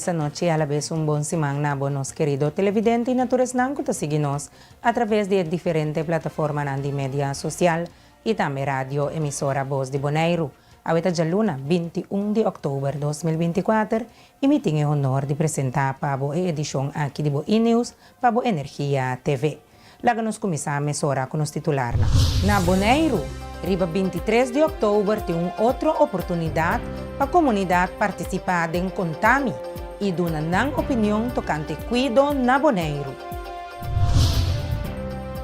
felis anochi y alabes un bon siman na bo nos kerido televidente y na tur esnan cu ta sigui nos a traves di e diferente plataformanan di media social y tambe radio emisora Bos di Boneiru. Awe ta djaluna, 21 di october 2024 y mi tin e honor di presenta pa bo e edicion aki di bo E-News pa bo Energia TV. Laga nos kuminsá mesora ku nos titularnan. Na Boneiru, riba 23 di òktober tin un otro oportunidat pa komunidat partisipá den Kontami i duna nan opinion tokante kuido na Boneiru.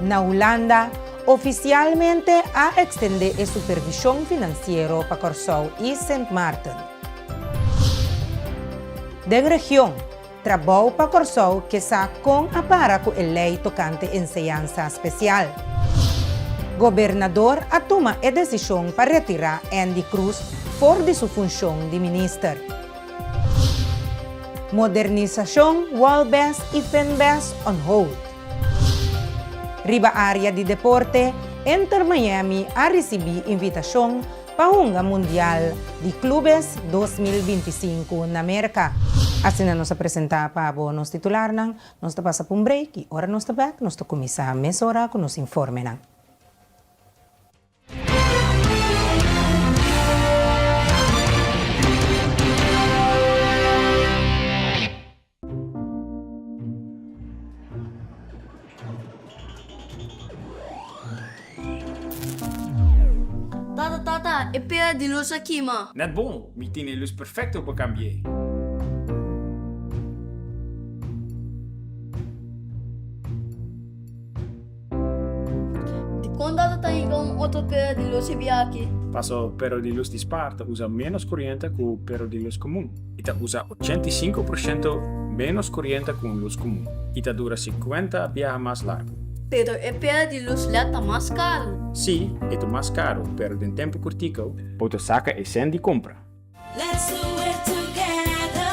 Na Hulanda, ofisialmente a ekstendé e supervishon finansiero pa Kòrsou i Sint Maarten. Den region, Trabou pa Kòrsou ke sa kon a para ku e lei tokante enseñansa spesial. Gobernador a tuma e desishon pa retirá Endy Croes for di su funshon di minister. Modernisashon Walbes i Finbes on hold. Riba área di deporte, Inter Miami a risibí invitashon pa hunga Mundial di Clubes 2025 na Merka. Asina nos a presentá pa bo nos titularnan. Nos ta pasa pa un break i ora nos ta bèk nos ta kuminsá mesora ku nos informenan. Tata, tata, e pera di lus a kima. Net bon, mi tin e lus perfecto pa cambi'é. Dikon tata ta hinka un otro pera di lus e bia aki? Paso pero di lus di spar ta usa ménos koriente ku pero di lus komun. E ta usa 85% ménos koriente ku un lus komun i ta dura 50 biaha mas largu. Pero e pera di lus led ta mas karu. Sí, e ta mas karu, pero den tempu kurtiko bo ta saka e sèn di kompra. Let's do it together.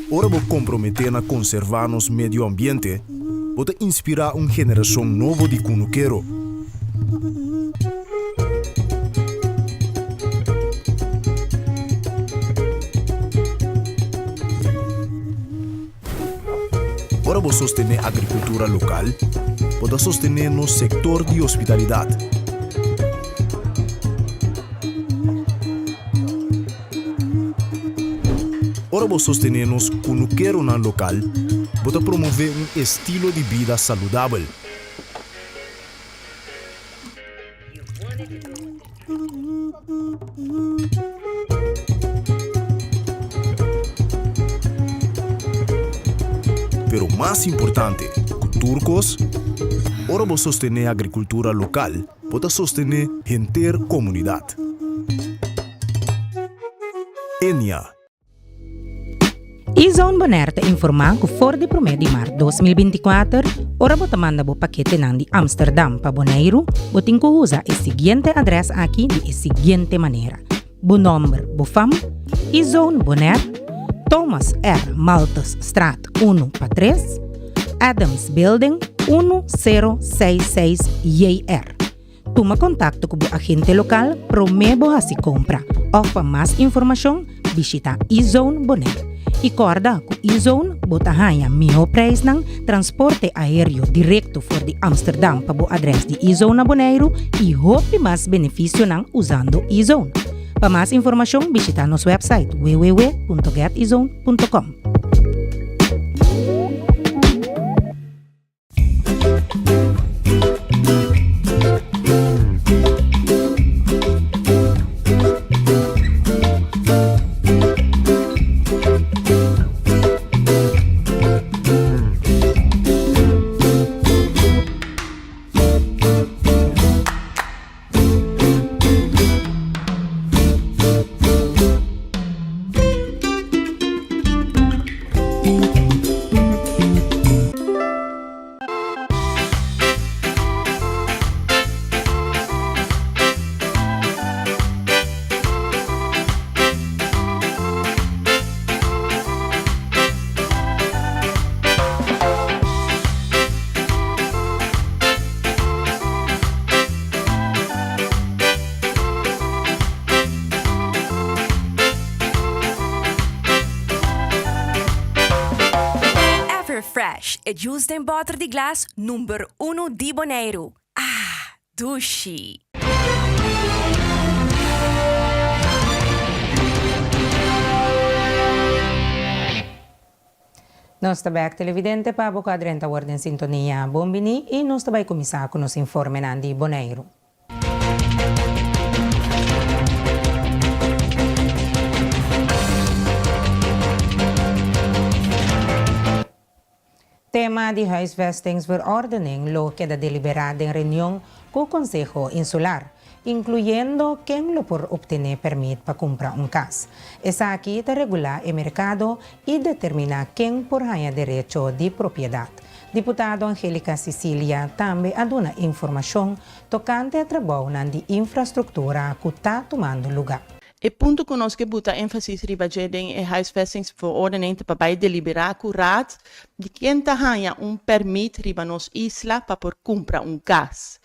Ora bo komprometé na konservá nos medio ambiente, bo ta inspirá un generashon nobo di kunukero. Ora bo sostené agrikultura lokal, bo ta sostené nos sektor di hospitalidat. Ora bo sostené nos kunukeronan lokal, bo ta promové un estilo di bida saludabel. Pero mas importante ku tur kos, ora bo sostené agrikultura lokal, bo ta sostené henter komunidat. Enia. E-Zone Bonaire ta informá ku for di promé di mart 2024, ora bo ta manda bo paketenan di Amsterdam pa Boneiru, bo tin ku usa e siguiente adrès aki di e siguiente manera, bo nòmber, bo fam, E-Zone Bonaire, Thomas R. Malthusstraat unu pa tres, Adams Building, unu sero seis seis JR. Tuma kontakto ku bo agente lokal promé bo hasi kompra òf pa mas informashon bishita E-Zone Bonaire. I kòrda ku E-Zone bo ta haña mihó preisnan, transporte aéreo direkto for di Amsterdam pa bo adrès di E-Zone na Boneiru i hopi mas benefisionan usando E-Zone. Pa mas informashon bishita nos wèpsait www.getezone.com. E juice den bòter di glas number unu di Boneiru. Ah, dushi! Nos ta bek televidente pa bo ku a drenta wor den sintonia. Bon bini i nos ta bai kuminsá ku nos informenan di Boneiru. Tema di Huisvestingsverordening lo keda deliberá den reunion ku Konseho Insular, inkluyendo ken lo por optené pèrmit pa kumpra un kas. Esaki ta regulá e merkado i determiná ken por haña derecho di propiedat. Diputado Angelika Cicilia tambe a duna informashon tokante e trabounan di infrastruktura ku ta tumando lugá. E punto ku nos ke buta énfasis riba dje den e Huisvestingsverordening ta pa bai deliberá ku Raad di ken ta haña un pèrmit riba nos isla pa por kumpra un kas.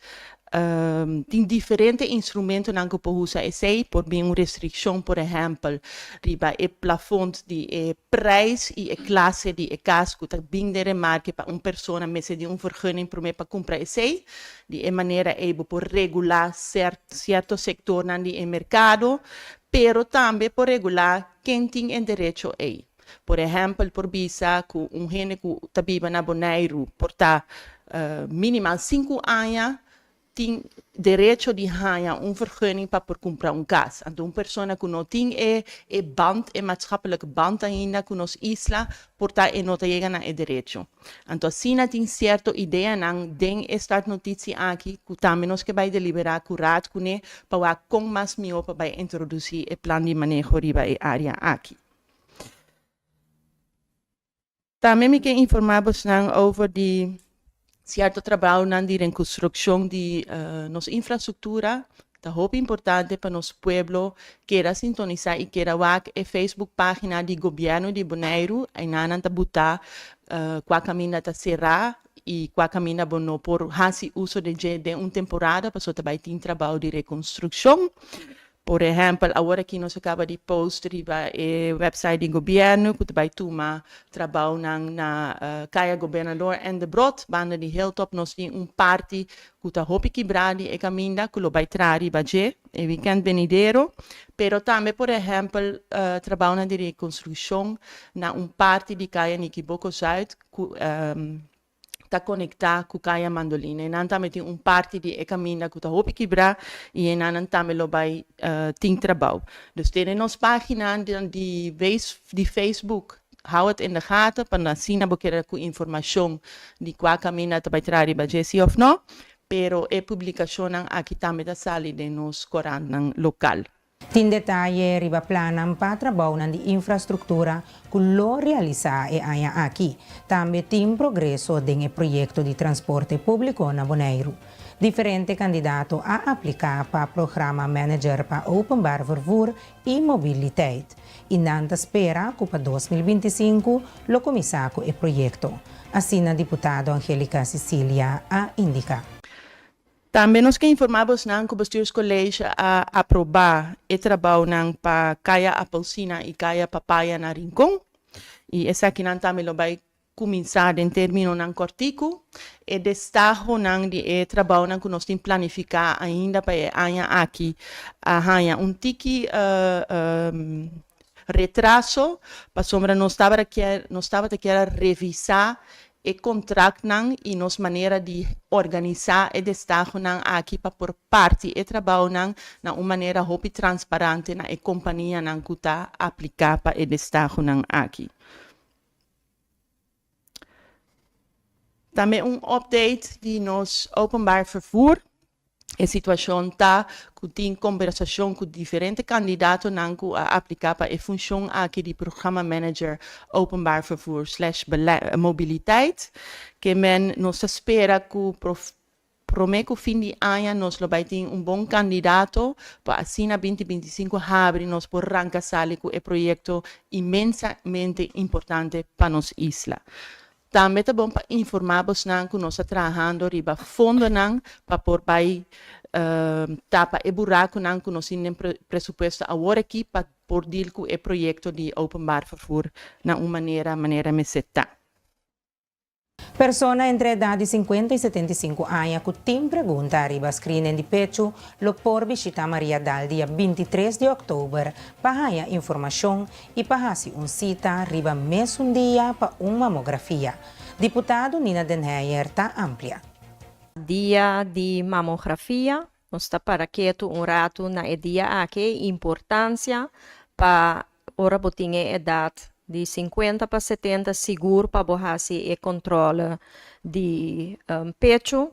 Tin diferente instrumentonan ku por usa esei, por bin un restrikshon por ehèmpel riba e plafond di e prijs i e klase di e kas ku ta bin den remarke pa un persona mester di un vergunning promé pa kumpra esei. Di e manera ei bo por regulá sierto sektornan di e merkado, pero tambe por regulá ken tin e derecho ei. Por ehèmpel por bisa ku un hende ku ta biba na Boneiru por ta minimal sinku aña tin derecho di haña un vergunning pa por kumpra un kas. Anto un persona ku no tin e e band, e maatschappelijke band ainda ku nos isla, por ta e no ta yega na e derecho. Anto asina tin sierto ideanan den e startnotitie aki ku tambe nos ke bai deliberá ku Raad kuné pa wak kon mas mihó pa bai introdusí e plan di maneho riba e área aki. Tambe mi ke informá bosnan over di sierto trabounan di rekonstrukshon di nos infrastruktura. Ta hopi importante pa nos pueblo keda sintonisá i keda wak e Facebook página di gobièrnu di Boneiru. Einan nan ta buta kua kaminda ta será i kua kaminda bo no por hasi uso di dje den un temporada pasobra ta bai tin trabou di rekonstrukshon. Por ehèmpel, awor aki nos a kaba di post riba e wèpsait di gobièrnu ku ta bai tuma trabounan na Kaya Gobernador en de Brot, banda di Hilltop. Nos tin un parti ku ta hopi kibrá di e kaminda ku lo bai traha riba dje e wikènt benidero. Pero tambe por ehèmpel trabounan di rekonstrukshon na un parti di Kaya Nikiboko Zuid ku ta konektá ku Kaya Mandolina. Einan tambe tin un parti di e kaminda ku ta hopi kibrá i einan tambe lo bai tin trabou. Dus tene nos página di di Facebook hou het in de gaten pa asina bo keda ku informashon di kua kaminda ta bai traha riba dje si òf no. Pero e publikashonnan aki tambe ta sali den nos korantnan lokal. Tin detaye riba plannan pa trabounan di infrastruktura ku lo realisá e aña aki. Tambe tin progreso den e proyekto di transporte públiko na Boneiru. Diferente kandidato a apliká pa programa manager pa openbaar vervoer i mobiliteit i nan ta spera ku pa 2025 lo kuminsá ku e proyekto, asina diputado Angelika Cicilia a indiká. Tambe nos ke informá bosnan ku Bestuurscollege a aprobá e trabounan pa Kaya Apelsina i Kaya Papaya na Rincon i esakinan tambe lo bai kuminsá den términonan kòrtiku. E destahonan di e trabounan ku nos tin planifiká ainda pa e aña aki a haña un tiki retraso pasobra nos tabata kier nos tabata kier a revisá e kontraktnan i nos manera di organisá e destahonan aki pa por parti e trabounan na un manera hopi transparante na e kompanianan ku ta apliká pa e destahonan aki. Tambe un update di nos openbaar vervoer. E situashon ta ku tin kombersashon ku diferente kandidatonan ku a apliká pa e funshon aki di Programma Manager Openbaar Vervoer slash Mobiliteit. Ke men nos ta spera ku promé ku fin di aña nos lo bai tin un bon kandidato pa asina binti 25 habri nos por ranka sali ku e proyekto inmensamente importante pa nos isla. Tambe ta bon pa informá bosnan ku nos ta trahando riba fondonan pa por bai tapa e burakunan ku nos tin den presupuesto awor aki pa por deal ku e proyekto di openbaar vervoer na un manera manera mester ta. Persona entre edat di 50 i 75 aña ku tin pregunta riba screening di pechu lo por bishitá Mariadal dia 23 di òktober pa haña informashon i pa hasi un sita riba mesun dia pa un mamografia. Diputado Nina den Heyer ta amplia. Dia di mamografia, nos ta para ketu un ratu na e dia aki e importansia pa ora bo tin e edat di 50 pa 70 sigur pa bo hasi e kontrole di pechu.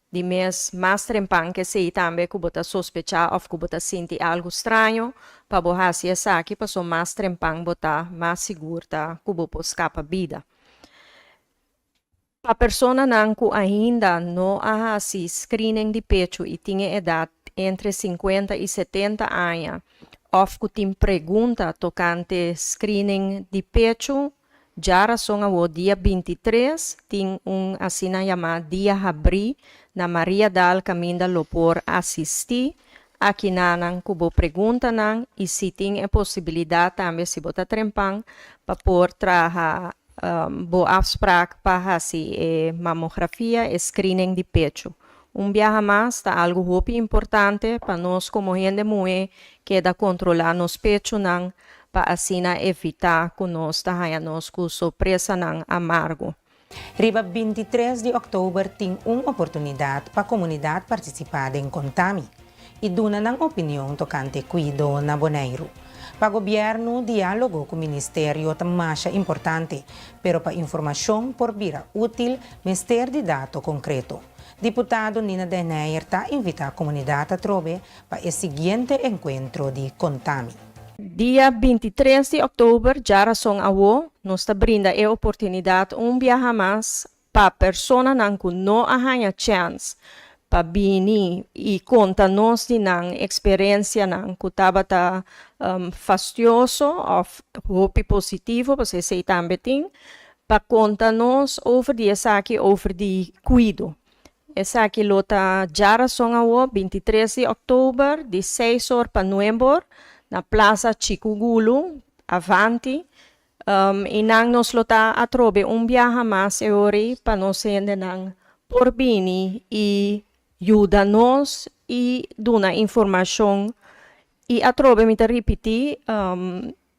Di mes mas trempan ku esei tambe ku bo ta sospechá òf ku bo ta sinti algu straño pa bo hasi esaki, pasobra mas trempan bo ta, mas sigur ta ku bo por skapa bida. Pa personanan ku ainda no a hasi screening di pechu i tin e edat entre 50 i 70 aña òf ku tin pregunta tokante screening di pechu, djárason awor dia 23 tin un asina yamá dia habrí na Mariadal kaminda lo por asistí akinanan ku bo preguntanan i si tin e posibilidat tambe si bo ta trempan pa por traha bo afspraak pa hasi e mamografia, e screening di pechu. Un biaha mas ta algu hopi importante pa nos komo hende muhé keda kontrolá nos pechunan pa asina evitá ku nos ta haña nos ku sorpresanan amargo. Riba 23 di òktober tin un oportunidat pa komunidat partisipá den Kontami i duna nan opinion tokante kuido na Boneiru. Pa gobièrnu, diálogo ku ministerio ta masha importante, pero pa informashon por bira útil mester di dato konkreto. Diputado Nina den Heyer ta invitá komunidat atrobe pa e siguiente enkuentro di Kontami. Dia 23 di òktober, djárason awo, nos ta brinda e oportunidat un biaha mas pa personanan ku no a haña chèns pa bini i konta nos di nan eksperensianan ku tabata fastioso òf hopi positivo, pasobra esei tambe tin, pa konta nos over di esaki, over di kuido. Esaki lo ta djárason awo, 23 di òktober, di 6 or pa 9 or, na Plaza Chiku Gulu, Avanti. I nan nos lo ta atrobe un biaha mas e ora ei pa nos hendenan por bini i yuda nos i duna informashon. I atrobe mi ta ripití,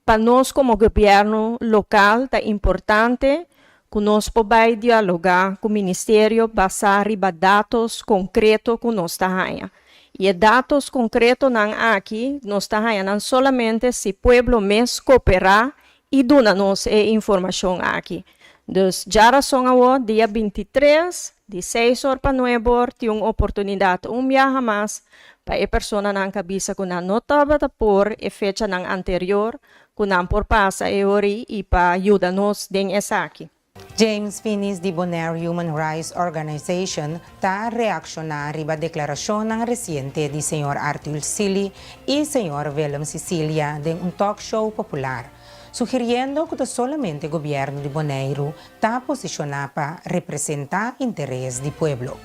pa nos komo gobièrnu lokal ta importante ku nos por bai dialogá ku ministerio basá riba datos konkreto ku nos ta haña. I e datos konkretonan aki nos ta haña nan solamente si pueblo mes koperá i duna nos e informashon aki. Dus djárason awor, dia 23, di 6 or pa 9 or, tin un oportunidat un biaha mas pa e personanan ku a bisa ku nan no tabata por e fechanan anterior ku nan por pasa e ora ei i pa yuda nos den esaki. James Finies di Bonaire Human Rights Organization ta reakshoná riba deklarashonnan resiente di señor Arthur Sealy i señor Willem Cicilia den un talk show popular, sugiriendo ku ta solamente gobièrnu di Boneiru ta posishoná pa representá interes di pueblo.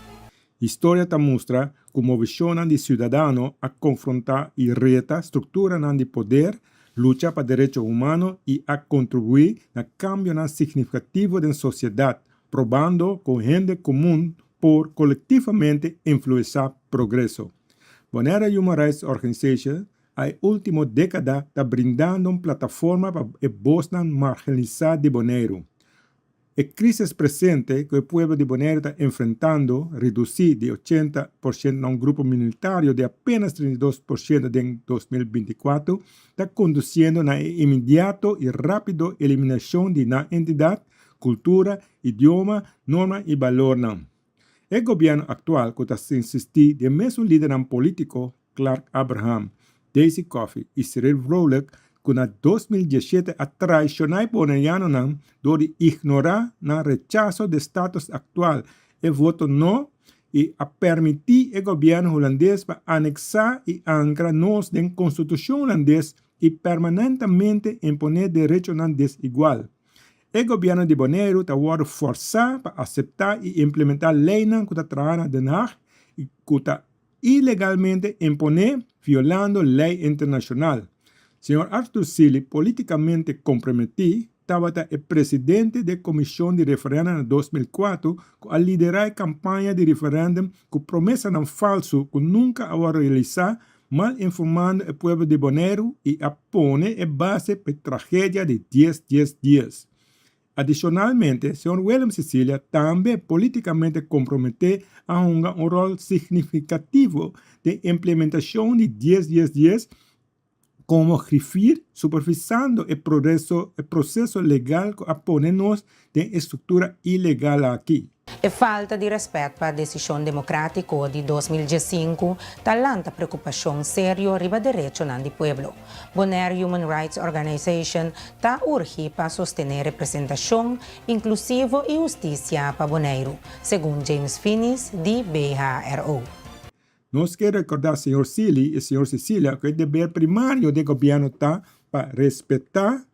Historia ta mustra ku movishonnan di siudadano a konfrontá i reta strukturanan di poder, lucha pa derecho humano i a kontribuí na kambionan signifikativo den sosiedat, probando ku hende komun por kolektivamente influensá progreso. Bonaire Human Rights Organization a e último dékada ta brindando un plataforma pa e bosnan marginalisá di Boneiru. E crisis presente cu e pueblo di Boneiru ta enfrentando, reduci di 80% na un grupo minoritario di apenas 32% den 2024, ta conduciendo na e inmediato y rapido eliminacion di nan entidad, cultura, idioma, norma y balornan. E gobierno actual cu ta insisti den mesun lidernan politico Clark Abraham, Daisy Coffie i Cyril Vrolijk ku na 2017 a traishoná e bonerianonan dor di ignorá nan rechaso di status aktual, e voto no, i a permití e gobièrnu hulandes pa aneksá i ankra nos den konstitushon hulandes i permanentemente imponé derechonan desigual. E gobièrnu di Boneiru ta wòrdu fòrsá pa aseptá i implementá leinan ku ta traha na Den Haag i ku ta ilegalmente imponé, violando lei internashonal. Señor Arthur Sealy polítikamente komprometí. tabata e presidente di e komishon di referèndum na 2004 ku a liderá e kampaña di referèndum ku promesanan falsu ku nunka a wòrdu realisá, mal informando e pueblo di Boneiru i a pone e base pa e tragedia di dies dies dies. Adishonalmente, señor Willem Cecilia tambe polítikamente komprometé a hunga un ròl signifikativo den implementashon di dies dies dies komo grifir supervisando e progreso e proseso legal ku a pone nos den e struktura ilegal aki. E falta di rèspèt pa desishon demokrátiko di 2015 ta lanta preokupashon serio riba derechonan di pueblo. Bonaire Human Rights Organization ta urgi pa sostené representashon inklusivo i hustisia pa Boneiru, segun James Finies di BHRO. Nos ke rekordá señor Sealy i señor Cecilia ku e deber primario di gobièrnu ta pa respetá,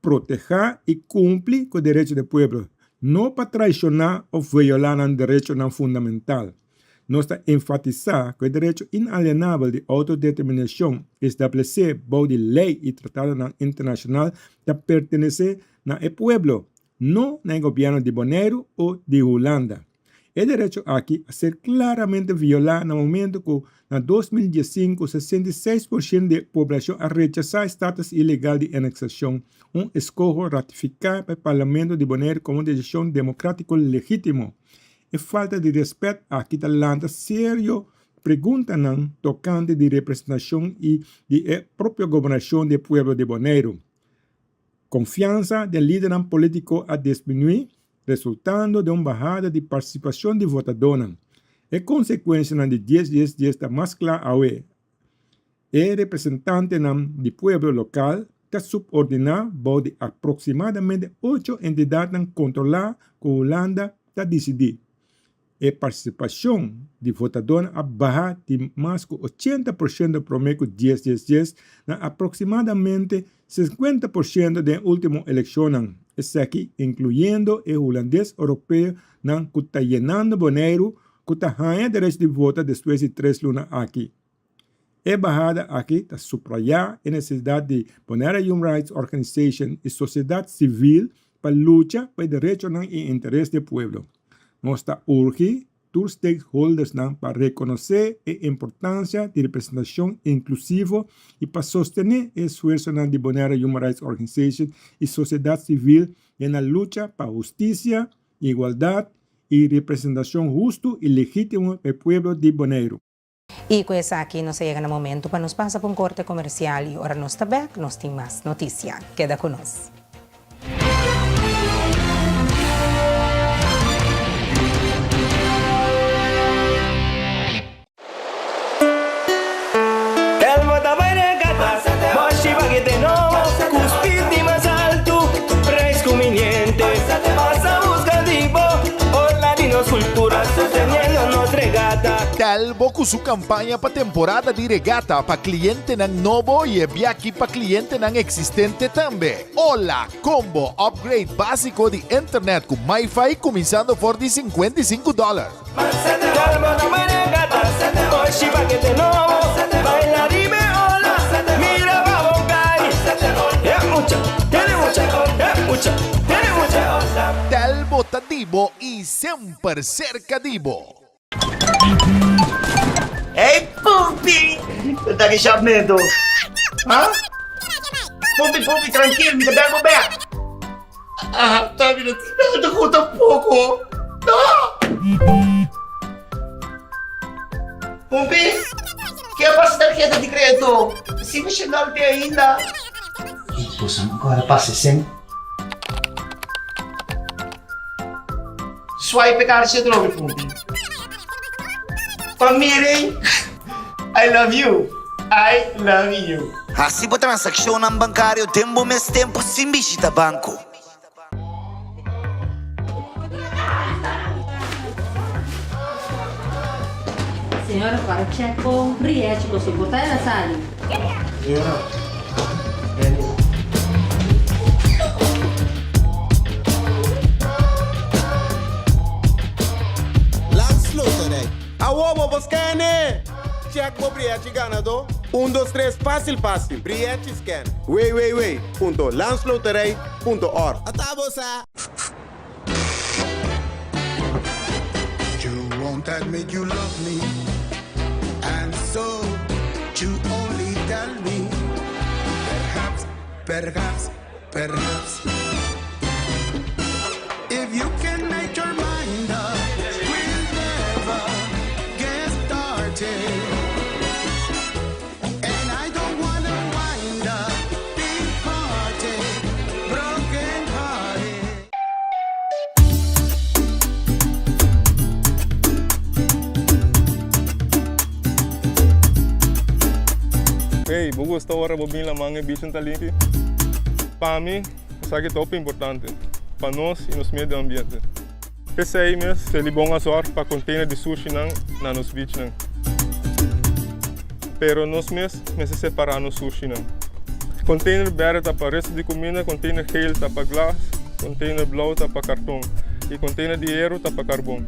protehá i kumpli ku derecho di pueblo, no pa traishoná òf violá nan derechonan fundamental. Nos ta enfatisá ku e derecho inalienabel di outodeterminashon establesé bou di lei i tratadonan internashonal ta pertenesé na e pueblo, no na e gobièrnu di Boneiru o di Hulanda. E derecho aki a ser klaramente violá na momento ku na 2015 66% di e poblashon a rechasá e status ilegal di aneksashon, un eskoho ratifiká pa e Parlamento di Boneiru komo desishon demokrátiko legítimo. E falta di rèspèt aki ta lanta serio preguntanan tokante di representashon i di e propio gobernashon di e pueblo di Boneiru. Konfiansa den lidernan polítiko a disminuí, resultando den un bahada di partisipashon di votadónan. E konsekuensianan di dies dies dies ta mas kla awe. E representantenan di pueblo lokal ta subordiná bou di aproksimadamente ocho entidatnan kontrolá ku Hulanda ta disidí. E partisipashon di votadónan a baha di mas ku 80% promé ku dies dies dies na aproksimadamente 50% den e último elekshonnan, esaki inkluyendo e hulandes oropeonan ku ta yenando Boneiru ku ta haña derecho di vota despues di tres luna aki. E bahada aki ta suprayá e nesesidat di Bonaire Human Rights Organization i sosiedat sivil pa lucha pa e derechonan i interes di e pueblo. Nos ta urgi tur stakeholdersnan pa rekonosé e importansia di representashon inklusivo i pa sostené e esfuersonan di Bonaire Human Rights Organization i sosiedat sivil den nan lucha pa hustisia, igualdat i representashon hustu i legítimo pa e pueblo di Boneiru. I ku esaki nos a yega na momentu pa nos pasa pa un korte komersial i ora nos ta bèk nos tin mas notisia. Keda ku nos. Elmo ta bai regata, Boshi pakete nobo, ku speed di mas altu, prijs kuminiente. Pasa buska di bo, ola di nos kultura, sosteniendo nos regata. Telbo ku su kampaña pa temporada di regata pa klientenan nobo i e biaki pa klientenan eksistente tambe. Hola Combo upgrade básiko di internet ku MiFi kuminsando for di 55 dòler. Telbo ta bai regata, Boshi pakete nobo, baila riba e ola, mira pa bo kai. E mucha, tene mucha, e mucha, tene mucha. Telbo ta di bo i semper serka di bo. Hey Pumpi! Ta ki shapmento? Ha? Pumpi, Pumpi, trankil, mi ta bel bo bek. Ah, ta mi no tin nada ku tampoko. No! Pumpi, ke a pasa tarheta di kredito? Si mi shendal te ainda. Boso no kòrda pasa esei? Swipe e karchi atrobe Pumpi. Pa miren I love you I love you. Hasi bo transakshonnan bankario den bo mes tempu sin bishita banko. Señora para check bo rièchi bo so por ta ela sali. Señora, Benny. Landsloterij. Awo bo por skene! Check bo brièchi ganadó. Un dos tres fásil fásil! Brièchi scan www punto landsloterij punto org. Ata bo sa! You won't admit you love me And so you only tell me Perhaps, perhaps, perhaps If you can make your mind up We'll never get started And I don't wanna wind up Departed, broken hearted Hey, bo gusta ora bo bin laman e bichin ta limpi? Pa mi, esaki ta hopi importante pa nos y nos medio ambiente. P'esei mes Selibon a zorg pa container di sushinan na nos beachnan. Pero nos mes mester separa nos sushinan. Container berde ta pa resto di cuminda, container geel ta pa glas, container blauw ta pa carton y container di hero ta pa carbon.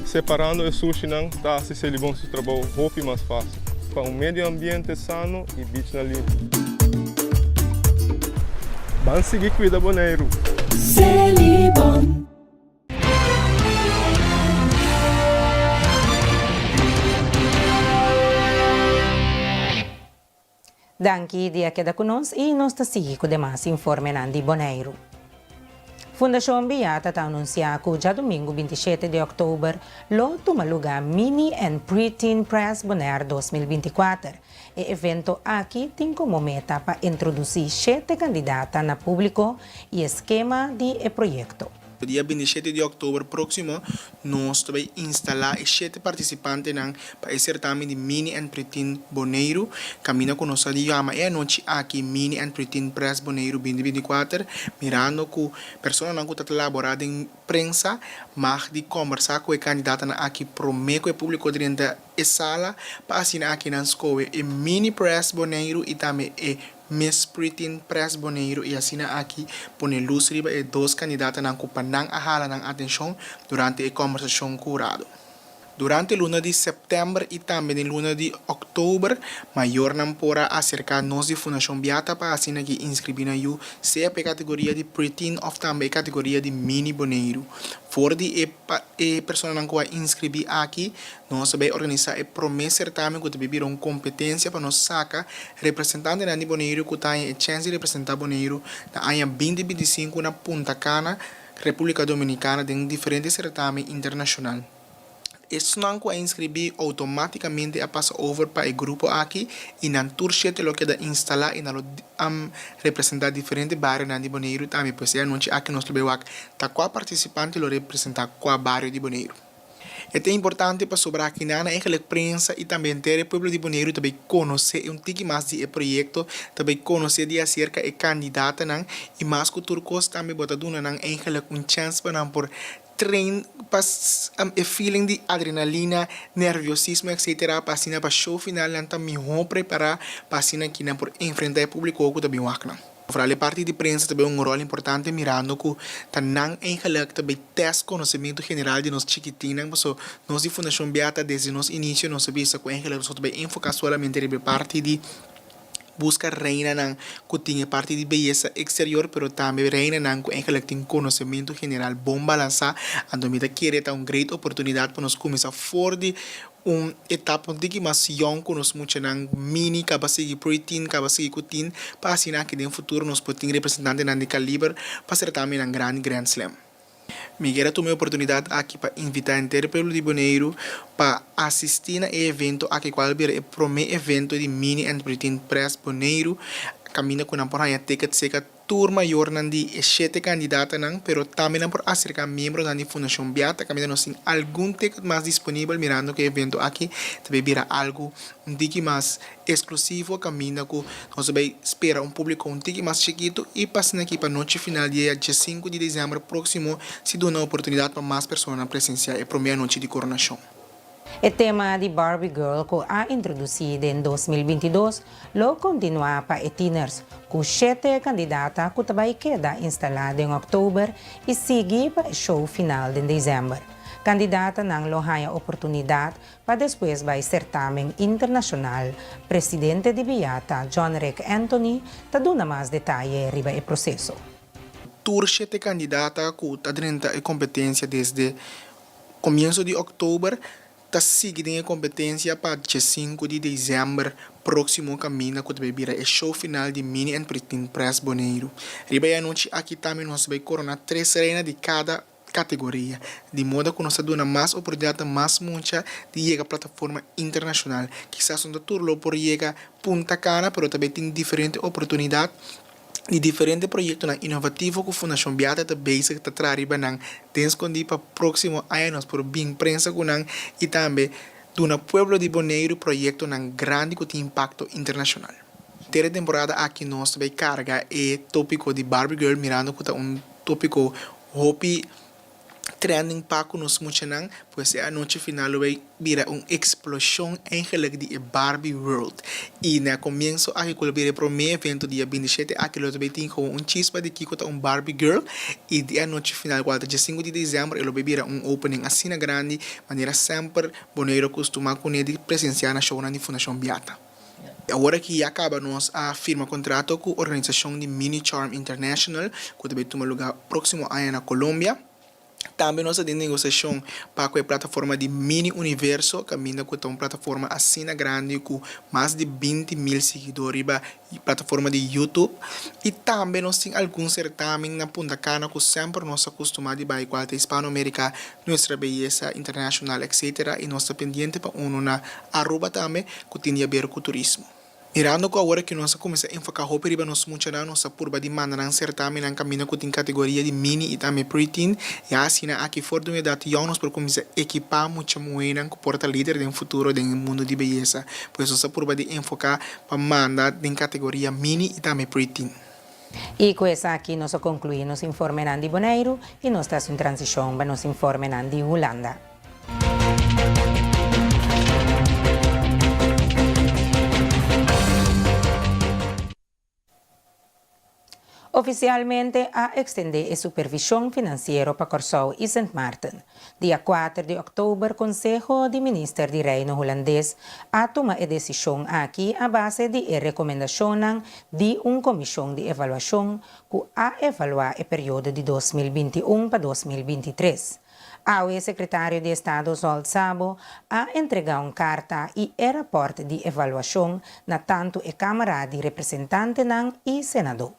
Separando e sushinan ta haci Selibon su trabou hopi mas facil pa un medio ambiente sano y beachnan limpi. Ban sigui cuida Boneiru! Selibon. Danki di a keda ku nos i nos ta sigui ku demas informenan di Boneiru. Fundashon Biata ta anunsiá ku djadumingu 27 di òktober lo tuma lugá Mini and Pre-Teen Press Bonaire 2024. E evento aki tin komo meta pa introdusí shete kandidata na públiko i e skema di e proyekto. Dia 27 di òktober próksimo nos ta bai instalá e shete partisipantenan pa e sertamen di Mini and Preteen Boneiru, kaminda ku nos ta di yama e anochi aki Mini and Preteen Press Boneiru 2024, mirando ku personanan ku ta laborá den prensa mag di kòmbersá ku e kandidatonan aki promé ku e públiko drenta e sala pa asina aki nan skohe e Mini Press Boneiru i tambe e Miss Preteen Press Boneiru i asina aki pone lus riba e dos kandidatanan ku pa nan a hala nan atenshon durante e kòmbersashon ku hurado. Durante luna di sèptèmber i tambe den luna di òktober mayornan por a aserká nos di Fundashon Biata pa asina aki inskribí nan yu sea pa e kategoria di Preteen òf tambe e kategoria di Mini Boneiru. For di e e personanan ku a inskribí aki Nos ta bay organisa e prome certamen cu ta bay bira un competencia pa nos saca representantenan di Boneiru cu ta haña e chens di representa Boneiru na aña 2025 na Punta Cana, Republica Dominicana den diferente certamen internacional. Esnan cu a inscribi automaticamente a pasa over pa e grupo aki y nan tur shete lo keda instala y nan lo representa diferente barionan di Boneiru tambe. Pues e anochi aki nos lo bay wak ta cua participante lo representa cua bario di Boneiru. E ta importante pasobra akinan eigenlijk prensa i tambe henter e pueblo di Boneiru ta bay konosé un tiki mas di e proyekto, ta bay konosé di aserka e kandidatonan i mas ku tur kos tambe bo ta duna nan eigenlijk un chèns pa nan por train pa e feeling di adrenalina, nerviosismo etcetera pa asina pa show final nan ta mihó prepará pa asina ki nan por enfrentá e públiko ku ta bin wak nan. Vooral e parti di prensa ta bay un rol importante mirando cu ta nan eigenlijk ta bay test conocemento general di nos chikitinnan paso nos di Fundacion Beata desde nos inicio nos a bisa cu eigenlijk nos no ta bay enfoca solamente riba e parti di busca reinanan cu tin e parti di beyesa exterior pero tambe reinanan cu eigenlijk tin conocemento general bon balansa anto mi ta kere ta un great oportunidad pa nos cuminsa for di Un etapa un tiki mas yòn ku nos muchanan mini kaba sigui pre-teen, kaba sigui ku teen, pa asina aki den futuro nos por tin representantenan di kaliber pa sertamennan grandi Grand Slam. Mi kier a tuma e oportunidat aki pa invitá henter e pueblo di Boneiru pa asistí na e evento aki kual bira e promé evento di Mini and Pre-Teen Press Boneiru kaminda ku nan por haña ticket seka Tur mayornan di e shete kandidatanan, pero tambe nan por aserká miembronan di Fundashon Biata kaminda nos tin algun ticket mas disponibel mirando ku e evento aki ta bay bira algu un tiki mas esklusivo kaminda ku nos ta bay spera un públiko un tiki mas chikitu i pa asina aki pa nochi final dia diesinku di desèmber próksimo si duna oportunidat pa mas personanan presensiá e promé anochi di koronashon. E tema di Barbie Girl ku a introdusí den 2022 lo kontinuá pa e tieners, ku shete kandidata ku ta bai keda instalá den òktober i sigui pa e show final den desèmber. Kandidatanan lo haña oportunidat pa despues bai sertamen internashonal. Presidente di Biata, John Rick Anthony, ta duna mas detaye riba e proseso. Tur shete kandidata ku ta drenta e kompetensia desde komienso di òktober ta sigui den e kompetensia pa diesinku di desèmber próksimo kaminda ku ta bai bira e show final di Mini and Preteen Press Boneiru. Riba e anochi aki tambe nos ta bai korona tres reina di kada kategoria, di moda ku nos ta duna mas oportunidat na mas mucha di yega plataforma internashonal. Kisas no ta tur lo por yega Punta Cana, pero ta bai tin diferente oportunidat di diferente proyektonan inovativo ku Fundashon Biata ta bezig ta traha riba nan den skondí pa próksimo aña nos por bin prensa ku nan i tambe duna pueblo di Boneiru proyektonan grandi ku tin impakto internashonal. Ter e temporada aki nos ta bai karga e tópiko di Barbie Girl mirando ku ta un tópiko hopi trending pa ku nos muchanan, pues e anochi final lo bay bira un explosion eigenlijk di e Barbie world. Y na comienso aki ku lo bira e prome evento dia 27 aki lo ta bay tin gewoon un chispa di kiko ta un Barbie girl y di e anochi final cual ta dia 5 di december e lo bay bira un opening asina grandi manera semper Boneiru a custuma cune di presencia na shownan di Fundacion Biata. Awor aki ya caba nos a firma contrato cu organisacion di Mini Charm International cu ta bay tuma lugar proximo aña na Colombia. Tambe nos ta den negociacion pa cu e plataforma di Mini Universo caminda cu ta un plataforma asina grandi cu mas di 20 mil siguidor riba plataforma di YouTube. Y tambe nos tin algun certamen na Punta Cana cu semper nos a custuma di bay cual ta Hispanoamerica, Nuestra Belleza International etc. Y nos ta pendiente pa uno na Aruba tambe ku tin di aber ku turismo. Mirando ku awor aki nos a kuminsá enfoká hopi riba nos muchanan, nos a purba di manda nan sertamennan kaminda ku tin kategoria di mini i tambe pre-teen, ya asina aki for di un edat yòn nos por kuminsá ekipá mucha muhénan ku por ta lider den futuro den e mundu di beyesa. Pues nos a purba di enfoká pa manda den kategoria mini i tambe pre-teen. I ku esaki nos a konkluí nos informenan di Boneiru i nos ta hasi un transishon pa nos informenan di Hulanda. Ofisialmente a ekstendé e supervishon finansiero pa Kòrsou i Sint Maarten. Dia kuater di òktober Konseho di Minister di Reino Hulandes a tuma e desishon aki a base di e rekomendashonnan di un komishon di evaluashon ku a evaluá e periodo di 2021 pa 2023. Awe Sekretario di Estado Zsolt Szabo a entregá un karta i e rapòrt di evaluashon na tantu e Kámara di Representantenan i Senadó.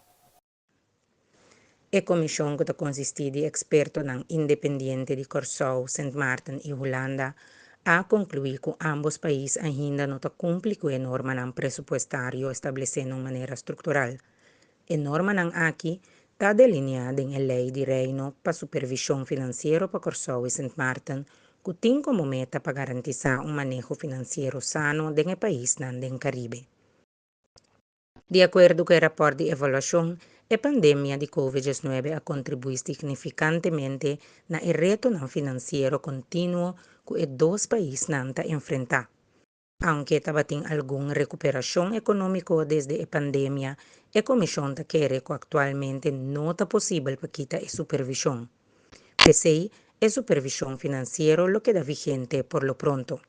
E komishon ku ta konsistí di ekspertonan independiente di Kòrsou, Sint Maarten i Hulanda a konkluí ku ámbos pais ainda no ta kumpli ku e normanan presupuestario establesé na un manera struktural. E normanan aki ta delineá den e Lei di Reino pa Supervishon Finansiero pa Kòrsou i Sint Maarten ku tin komo meta pa garantisá un maneho finansiero sano den e paisnan den Karibe. Di akuerdo ku e rapòrt di evaluashon, e pandemia di Covid 19 a kontribuí signifikantemente na e retonan finansiero kontinuo ku e dos paisnan ta enfrentá. Aunke tabatin algun rekuperashon ekonómiko desde e pandemia, e komishon ta kere ku aktualmente no ta posibel pa kita e supervishon. P'esei, e supervishon finansiero lo keda vigente por lo pronto.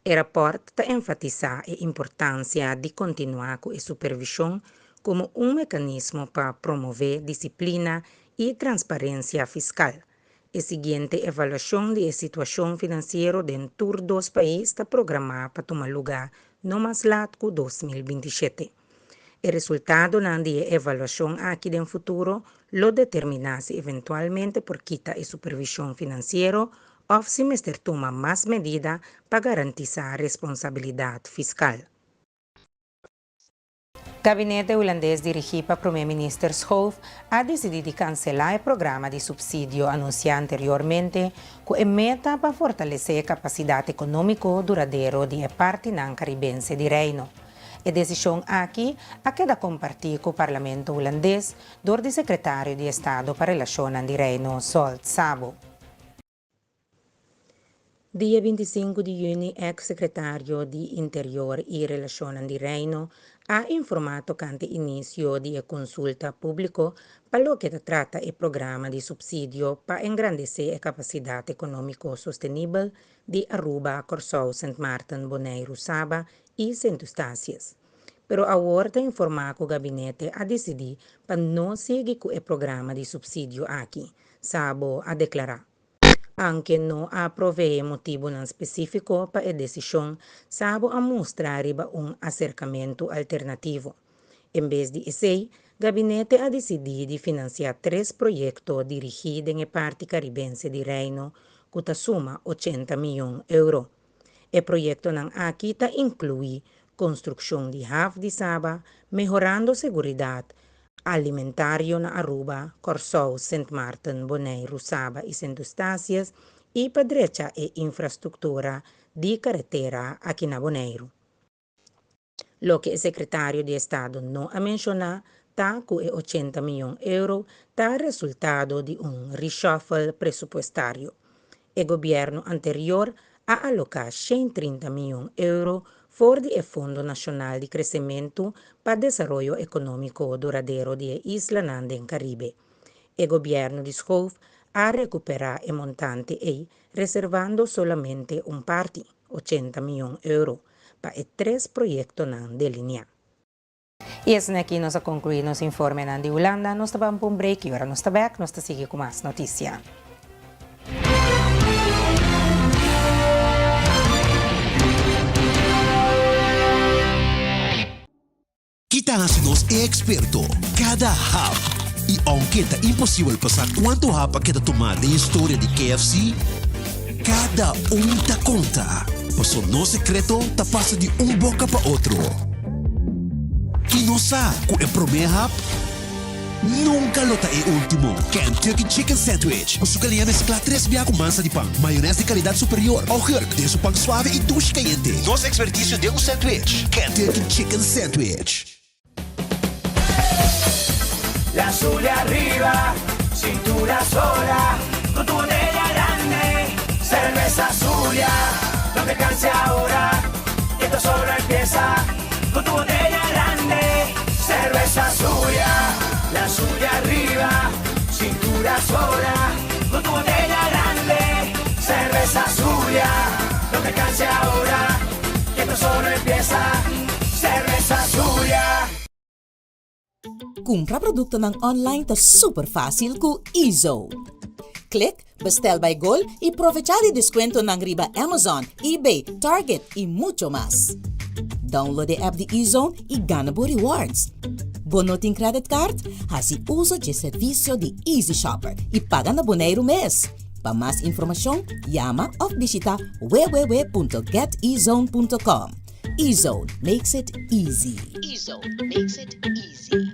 E rapòrt ta enfatisá e importansia di kontinuá ku e supervishon komo un mekanismo pa promové disiplina i transparensia fiskal. E siguiente evaluashon di e situashon finansiero den tur dos pais ta programá pa tuma lugá no mas lat ku 2027. E resultadonan di e evaluashon aki den futuro lo determiná si eventualmente por kita e supervishon finansiero òf si mester tuma mas medida pa garantisá responsabilidat fiskal. Gabinete Hulandes dirigí pa Prome Minister Schoof a disidí di kanselá e programa di supsidio anunsiá anteriormente ku e meta pa fortalesé e kapasidat ekonómiko duradero di e partinan karibense di Reino. E desishon aki a keda kompartí ku Parlamento Hulandes dor di Sekretario di Estado pa Relashonnan di Reino Zsolt Szabo. Dia 25 di yüni eks sekretario di Interior i Relashonnan di Reino a informá tokante inisio di e konsulta públiko pa loke ta trata e programa di supsidio pa engrandesé e kapasidat ekonómiko sostenibel di Aruba, Kòrsou, Sint Maarten, Boneiru, Saba i Sint Eustatius. Pero awor ta informá ku gabinete a disidí pa no sigui ku e programa di supsidio aki, Sabo a deklará. Anke no a proveé motibunan spesífiko pa e desishon, Sabo a mustra riba un aserkamentu alternativo. En bes di esei, gabinete a disidí di finansiá tres proyekto dirigí den e parti karibense di Reino ku ta suma ochenta mion euro. E proyektonan aki ta inkluí konstrukshon di haf di Saba, mehorando seguridat alimentario na Aruba, Kòrsou, Sint Maarten, Boneiru, Saba i Sint Eustatius i pa drecha e infrastruktura di karetera aki na Boneiru. Loke e sekretario di estado no a menshoná ta ku e ochenta mion euro ta resultado di un reshuffle presupuestario. E gobièrnu anterior a aloká 130 mion euro for di e Fondo Nashonal di Kresementu pa Desaroyo Ekonómiko Duradero di e islanan den Karibe. E gobièrnu di Schoof a rekuperá e montante ei reservando solamente un parti, 80 mion euro, pa e tres proyektonan delineá. I esaki aki nos a konkluí nos informenan di Hulanda. Nos ta ban pa un break i ora nos ta bèk nos ta sigui ku mas notisia. Ki ta hasi nos e eksperto? Kada hap! I ounke ta imposibel pa sa kuantu hap a keda tumá den historia di KFC, kada un ta konta, paso nos sekreto ta pasa di un boka pa otro. I nos sa ku e promé hap nunka lo ta e último. Kentucky Chicken Sandwich, ku su galiña mesklá tres bia ku mansa di pan, mayones di kalidat superior, augurk den su pan suave i dushi kayente. Nos ekspertisio den un sandwich, Kentucky Chicken Sandwich. La Zulia arriba, cintura sola, con tu botella grande, cerveza Zulia, no te canses ahora, que esto solo empieza, con tu botella grande, cerveza Zulia, la Zulia arriba, cintura sola, con tu botella grande, cerveza Zulia, no te canses ahora, que esto solo empieza, cerveza Zulia. Kumpra produktonan online ta super fásil ku eZone. Klik Bestel by Gol i provechá di deskuentonan riba Amazon, eBay, Target i mucho mas. Download e app di eZone i gana bo rewards. Bo no tin credit card? Hasi uso dje servisio di Easy Shopper i paga na Boneiru mes. Pa mas informashon, yama òf bishita www.getezone.com. eZone makes it easy. eZone makes it easy.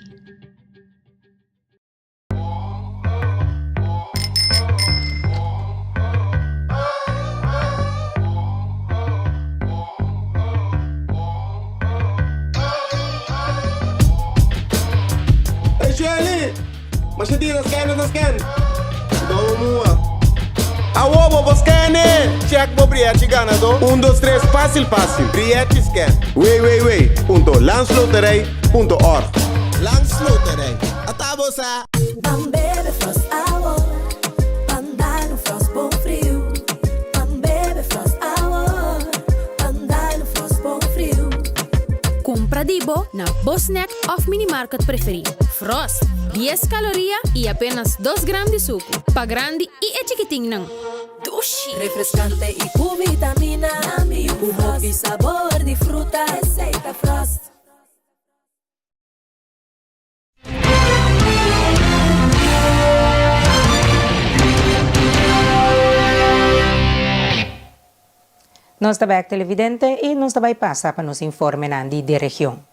Hey Shelly! Masha dia na scan na scan. Dou mua. Awo bo bo scan e! Check bo brietchi ganador. Un dos tres fácil fácil. Brietchi scan. www.landsloterij.org Landsloterij. Ata bo sa! Ban bebe Frost awo, ban dal un Frost bon friu. Ban bebe Frost awo, ban dal un Frost bon friu. Kumpra di bo na bo snack òf minimarket preferí. Frost, dies kaloria i apenas dos gram di suku. Pa grandi i e chikitinnan. Dushi! Refrescante y cu vitamina. Cu hopi sabor di fruta. Esey ta Frost. Nos ta bek televidente y nos ta bay pasa pa nos informenan di de region.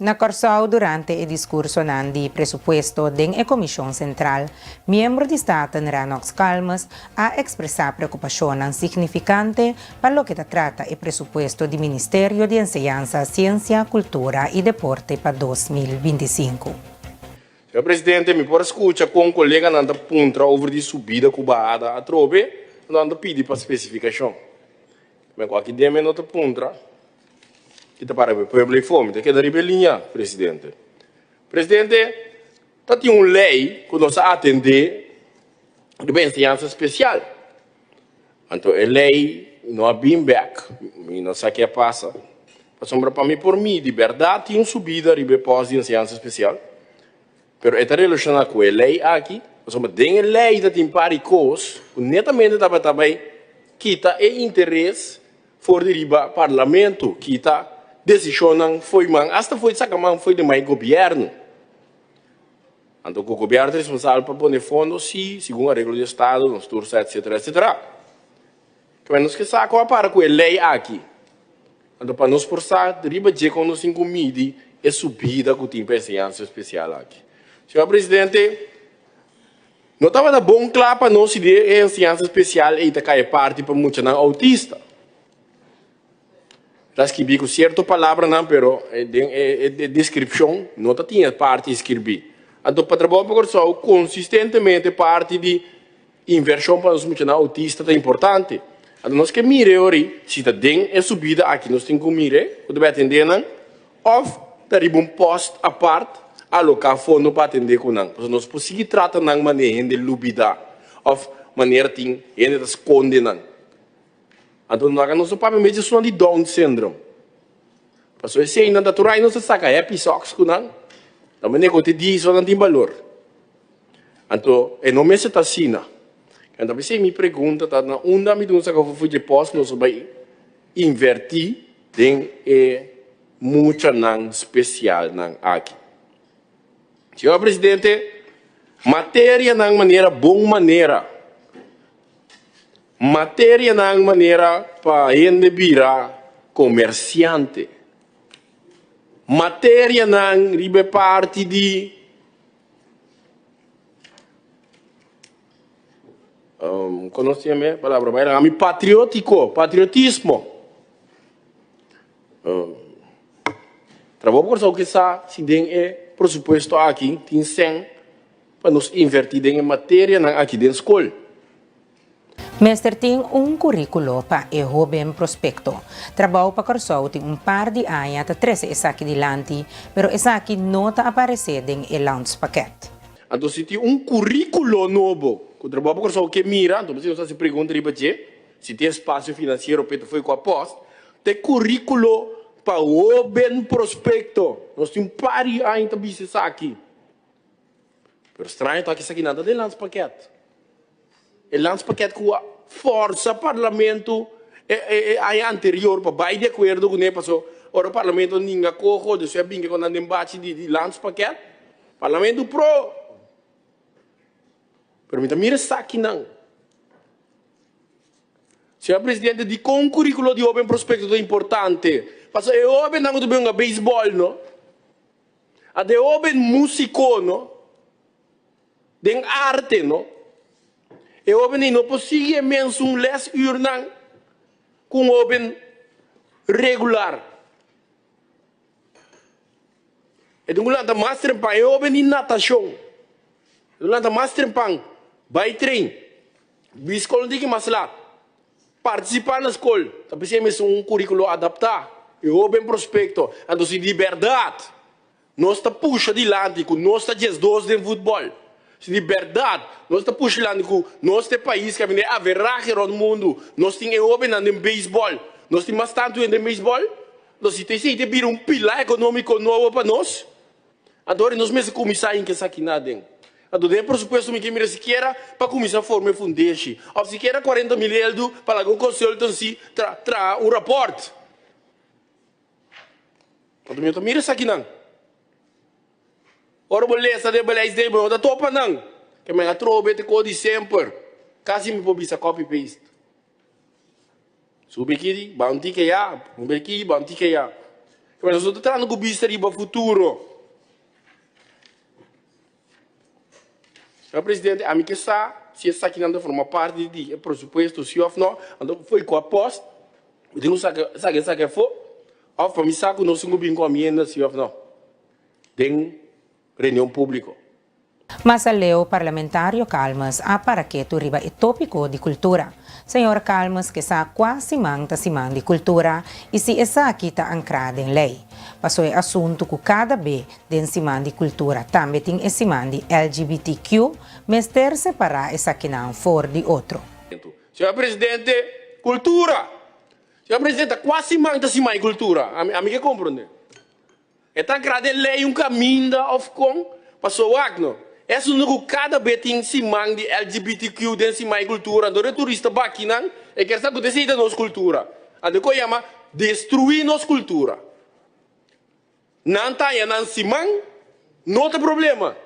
Na Kòrsou durante e diskursonan di presupuesto den e Komishon Sentral, miembro di Staten Rennox Calmes a ekspresá preokupashonnan signifikante pa loke ta trata e presupuesto di Ministerio di Enseñansa, Siensia, Kultura i Deporte pa 2025. Señor Presidente, mi por a scucha con coleganan ta puntra over di subida cu bahada atrobe, nan ta pidi pa specificacion. Men cu aki den mi no ta puntra ki ta para pa e pueblo ei for. Mi ta keda riba e liña, Presidente. Presidente, ta tin un ley cu nos a atende riba enseñansa special. Anto e ley no a bin bek. Mi no sa ke a pasa. Pasobra pa mi por midi berdad tin un subida riba e post di enseñansa special. Pero e ta relaciona cu e ley aki, pasobra den e ley ta tin par di cos cu netamente tabata bay kita e interes for di riba Parlamento, kita decisionnan fo'i man, hasta fo'i saca man fo'i di man e gobierno. Anto cu gobierno ta responsabel pa pone fondo, si, segun areglo di estado, nos tur sa, etcetera, etcetera. Kibera nos ke sa cu a para cu e ley aki? Anto pa nos por sa riba dje kon nos tin ku midi e subida ku tin pa enseñansa spesial aki. Señor Presidente, no tabata bon kla pa nos si e enseñansa spesial ei ta kai parti pa muchanan outista. Ta skibí ku sierto palabranan pero den e deskripshon no ta tin e parti skirbí. Anto pa Trabou pa Kòrsou konsistentemente parti di Invershon pa nos muchanan outista ta importante. Anto nos ke mira e ori si ta den e subida aki nos tin ku mira e ku ta bai atendé nan òf ta riba un pòst apart aloká fondo pa atendé ku nan. Pasobra nos por sigui trata nan manera hende lubidá òf manera tin hende ta skonde nan. Anto laga nos no papia mes di esunnan di Down syndrome. Pasobra eseinan ta tur ai nos ta saka happy socks ku nan. Ta manera ku te di nan tin balor. Anto e no mester ta asina. Anto p'esei mi pregunta ta na unda mi dun saka fufu dje pòst nos a bai invertí den e muchanan spesialnan aki. Señor Presidente, materianan manera bon manera, materianan manera pa hende bira komersiante, materianan riba e parti di. Konos tin e palabra bai ami patriotiko, patriotismo. Trabou pa Kòrsou ke sa si den e presupuesto aki tin sèn pa nos invertí den e materianan aki den skol. Mester tin un kuríkulo pa e hóben prospekto. Trabou pa Kòrsou tin un par di aña ta trese esaki dilanti, pero esaki no ta aparesé den e landspakket. Anto si tin un kuríkulo nobo ku Trabou pa Kòrsou ke mira, anto mester nos hasi pregunta riba dje, si tin espasio finansiero p'e ta fo'i ku a pòst, ta e kuríkulo pa hóben prospekto. Nos tin un par di aña ta bisa esaki. Pero straño ta esaki nan ta den landspakket. E landspakket ku a forsa parlamento e e aña anterior pa bai di akuerdo kuné paso ora parlamento ninga koho despues a binga ku nan den bachi di di landspakket parlamento pro. Pero mi ta mira esakinan. Señor Presidente dikon kurikulo di hoben prospekto ta importante? Paso e hobennan ku ta bin hunga beisbòl no. A de hoben musico no, den arte no, e hoben ei no por sigui e mensun les uurnan cu un hoben regular. E tin cu lanta mas trempan, e hoben di natacion, e tin cu lanta mas trempan, bay train, bi scol un tiki mas laat. Partisipá na skol ta p'esei mester un kuríkulo adaptá e hóben prospekto. Anto si di bèrdat nos ta pusha dilanti ku nos ta 12 den futbòl, si di bèrdat nos ta pusha dilanti ku nos ta e pais ku a bini e averahe rònt mundu, nos tin e hóbennan den beisbòl, nos tin mas tantu hende den beisbòl, anto si ta esei ta bira un pilá ekonómiko nobo pa nos. Anto ora nos mester kuminsá hinka esaki na aden. Anto den e presupuesto mi ke mira sikiera pa kuminsá forma e fundeshi òf sikiera 40 mil eldu pa laga un consultancy tra traha un rapòrt. Anto mi no ta mira esakinan. Ora bo lesa den beleidsding bo no ta topa nan. Ke men atrobe te kos di semper. Kasi mi por bisa copy paste. Subi aki, ba un tiki aya, subi aki, ba un tiki aya. Pero nos no ta trahando ku bista riba futuro. Señor Presidente, ami ke sa si esakinan ta forma parti di e presupuesto si òf no. Anto fo'i kua pòst mi tin ku saka saka esaki afó òf pa mi sa ku nos tin ku bin ku amienda si òf no den reunion públiko. Mas aleu parlamentario Calmes a para ketu riba e tópiko di kultura. Señor Calmes ke sa kua siman ta siman di kultura i si esaki ta ankrá den lei. Paso e asuntu ku kada be den siman di kultura tambe tin e siman di LGBTQ, mester separá esakinan for di otro. Señor Presidente, kultura! Señor Presidente, ta kua siman ta siman di kultura? Ami ke komprondé. E ta ankrá den lei un kaminda òf kon? Paso wak no. E asuntu ku kada be tin siman di LGBTQ den siman di kultura, anto e turista bakinan e kier sa ku ta esei ta nos kultura. Anto e ku a yama destruí nos kultura. Nan ta haña nan siman, no ta problema.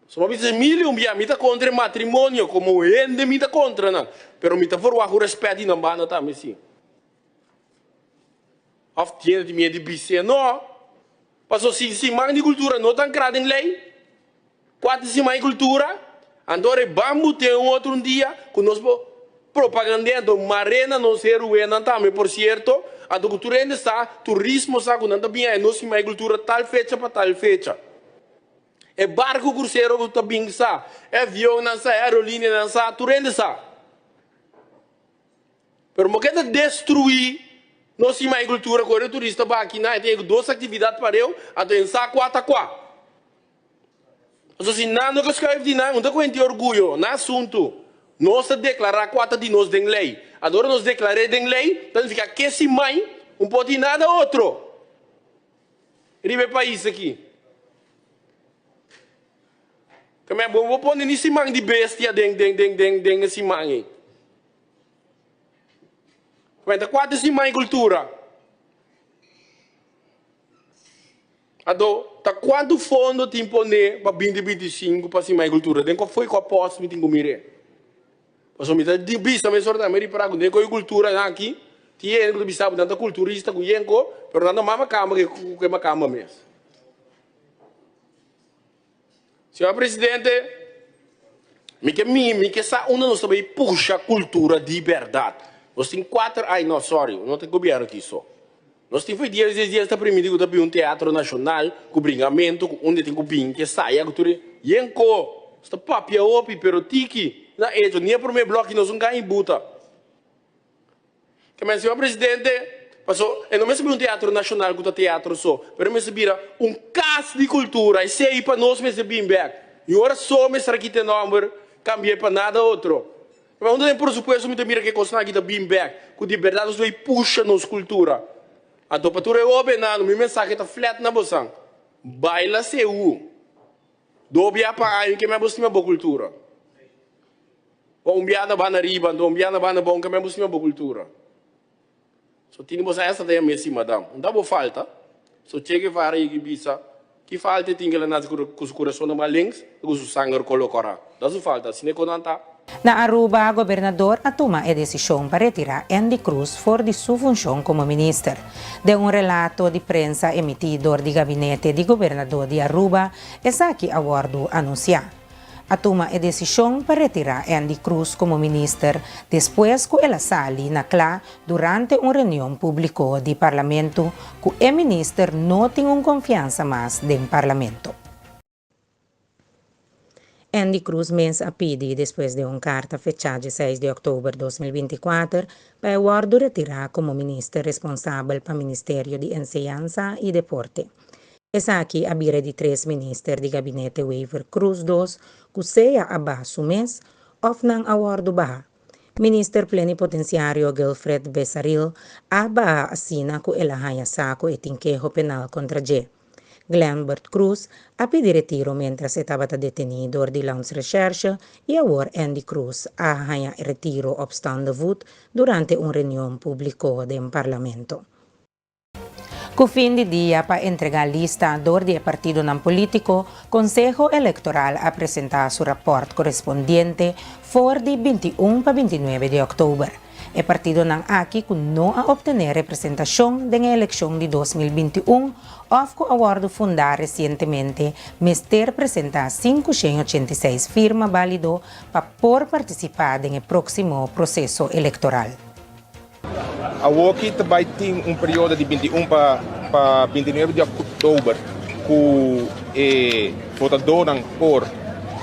Suma bisa mil i un bia mi ta kontra e matrimonio, komo hende mi ta kontra nan, pero mi ta forwak ku rèspèt di nan banda tambe si. Of tiene di miedu di bis'é no. Paso si siman di kultura no ta ankrá den lei, kua ta siman di kultura? Anto ora e bambu ten un otro un dia ku nos por propagand'é anto mar'é na nos heruenan tambe por sierto, anto ku tur hende sa, turismo sa ku nan ta bin haña nos siman di kultura tal fecha pa tal fecha. E barku krusero ku ta bin sa, e avionnan sa, e aerolineanan sa, tur hende sa. Pero bo ke ta destruí nos imagen i kultura ku ora e turista ba aki nan e ta yega dos aktividat pareu anto e sa kua ta kua. Pasobra si nan no ke skuif di nan, no ta ku henti orguyo na asuntu. Nos ta deklará kua ta di nos den lei. Anto ora nos deklar'é den lei ta nifiká ke si mai un por tin nada otro riba e pais aki. Keme bo bo pone ni siman di bestia den den den den den e siman ei. Cuenta cuatro siman y cultura. Ado, ta cuanto fondo tin pone pa binti 25 pa siman y cultura? Den cua foi cua post mi tin cu mire? Pasobra mi ta bisa mesora tambe ripara cu den coi cultura nan aki, tin hende cu ta bisa bo nan ta culturista cu yenco, pero nan ta mas macamba cu e macamba mes. Señor Presidente, mi ke mi mi ke sa unda nos ta bay pusha cultura di berdad. Nos tin cuater ay no sorry, no ta gobierno aki so. Nos tin foi dies dies dies ta primiti cu ta bin un teatro nacional cu bringamento cu unda tin cu bin ke saya cu tur e yen co. Nos ta papia hopi pero tiki na hecho ni e prome bloki nos un gaña buta. Te señor presidente, paso e no mester bira un teatro nacional cu ta teatro so, pero e mester bira un cas di cultura, esey pa nos mester bin bek. Y ora so mester a kita e nomber, cambi'e pa nada otro. Pero unda den presupuesto mi ta mira cu e cosnan aki ta bin bek, cu di berdad nos bay pusha nos cultura. Anto pa tur e hobennan, mi mensahe ta flat na bosan, baila seú, dobia pa aña ke mi a bo stima bo cultura. Bo un biaha na banda riba, anto un biaha na banda abou, kambia bo stima bo kultura. So tini bo sa esta ta yama esi madam. Un ta bo falta. So Che Guevara yega i bisa, ki falta e tin ke el a nase ku su kurason na man links i ku su sanger kolo kòrá. Ta su falta, asina e kon nan ta. Na Aruba, gobernador a tuma e desishon pa retirá Endy Croes for di su funshon komo minister. Den un relato di prensa emití dor di gabinete di gobernador di Aruba, esaki a wòrdu anunsiá. A tuma e desishon pa retirá Endy Croes komo minister despues ku el a sali na kla durante un reunion públiko di parlamento ku e minister no tin un konfiansa mas den parlamento. Endy Croes mes a pidi despues di un karta fechá dieseis di òktober 2024 pa e wòrdu retirá komo minister responsabel pa Ministerio di Enseñansa i Deporte. Esaki a bira di tres minister di gabinete Wever Croes dos cu sea a baha su mes of nan a wordo baha. Minister plenipotenciario Guilfred Besaril a baha asina cu el a haya sa cu e tin keho penal contra dje. Glenbert Croes a pidi retiro mientras e tabata deteni dor di Landsrecherche y awor Endy Croes a haya retiro op staande voet durante un reunion publico den Parlamento. Ku fin di dia pa entregá lista dor di e partidonan polítiko, Konseho Elektoral a presentá su rapòrt korespondiente for di 21 pa 29 di òktober. E partidonan aki ku no a optené representashon den e elekshon di 2021 òf ku a wòrdu fundá resientemente mester presentá 586 firma bálido pa por partisipá den e próksimo proseso elektoral. Awoki ta bai tin un periodo di 21 pa pa 29 di òktober ku e votadónan por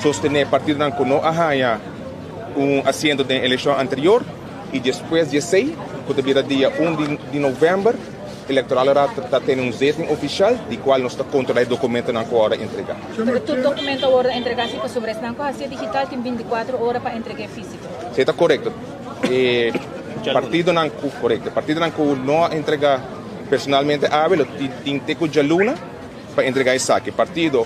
sostené partidonan ku no a haña un asiento den elekshon anterior i despues di esei, ku ta bira dia un di novèmber, Electoral Raad ta tene un zitting ofisial di kual nos ta kontrolá e dokumentonan ku a wòrdu entregá. Pero tur dokumento a wòrdu entregá si pasobra esnan ku hasié digital tin 24 ora pa entreg'é físiko. Si ta korekto. E partidonan ku korekto. E partidonan ku no a entregá personalmente awe lo tin te ku djaluna pa entregá esaki. Partido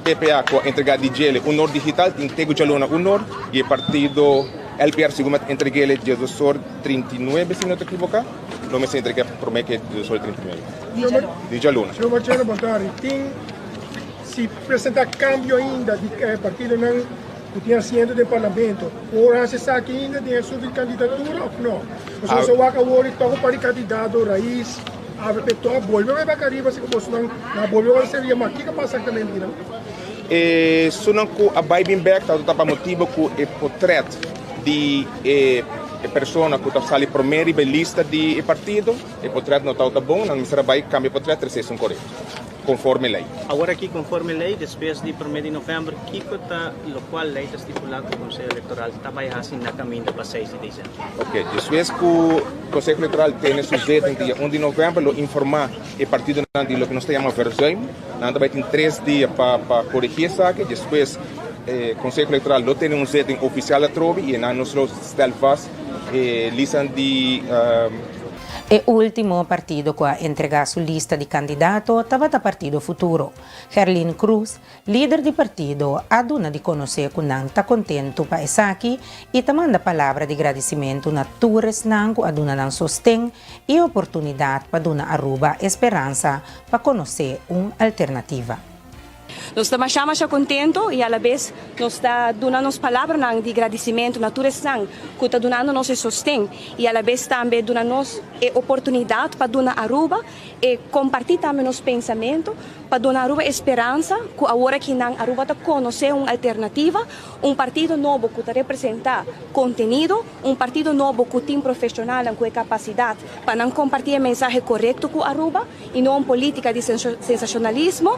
PPA ku a entregá di djele un or digital tin te ku djaluna un or i e partido LPR segun mi a entreg'é diesdos or 39 si mi no ta ekiboká lo mester entregá promé ke diesdos or 39 di djaluna. Señor Marcelo Bontari, tin si presentá kambio ainda di partidonan ku tin asiento den parlamento, por hasi esaki ainda den asuntu di kandidatura òf no? Pasobra nos a wak awor i tòg un par di kandidato, Raiz, avp, tòg a bolbe bai bak ariba si ku bosonan nan a bolbe ora ser yamá. Kiko a pasa eksaktamente kinan? Esunnan ku a bai bin bèk tabata pa motibu ku e potrèt di e persona ku ta sali promé riba e lista di e partido, e potrèt no tabata bon, nan mester a bai kambia e potrèt trese esun korekto, konforme lei. Awor aki konforme lei, despues di promé di novèmber, kiko ta lokual lei ta stipulá ku Konseho Elektoral ta bai hasi na kaminda pa seis di desèmber? Oke, despues ku Konseho Elektoral tene su zitting dia un di novèmber lo informá e partidonan di loke nos ta yama verzuim. Nan ta bai tin tres dia pa pa koregí esaki. Despues e Konseho Elektoral lo tene un zitting ofisial atrobe i einan nos lo stel vast e listan di. E último partido ku a entregá su lista di kandidato tabata Partido Futuro. Gerlin Cruz, lider di partido, a duna di konosé ku nan ta kontentu pa esaki i ta manda palabra di gradisimentu na tur esnan ku a duna nan sosten i oportunidat pa duna Aruba e speransa pa konosé un alternativa. Nos ta masha masha contento y alabes nos ta duna nos palabranan di gradicimento na tur esnan cu ta dunando nos e sosten y alabes tambe duna nos e oportunidad pa duna Aruba e comparti tambe nos pensamento pa duna Aruba e speransa cu awor aki nan Aruba ta conoce un alternativa, un partido nobo cu ta representa contenido, un partido nobo cu tin profesionalnan cu e capacidad pa nan comparti e mensahe corecto cu Aruba. Y no un politica di sensacionalismo.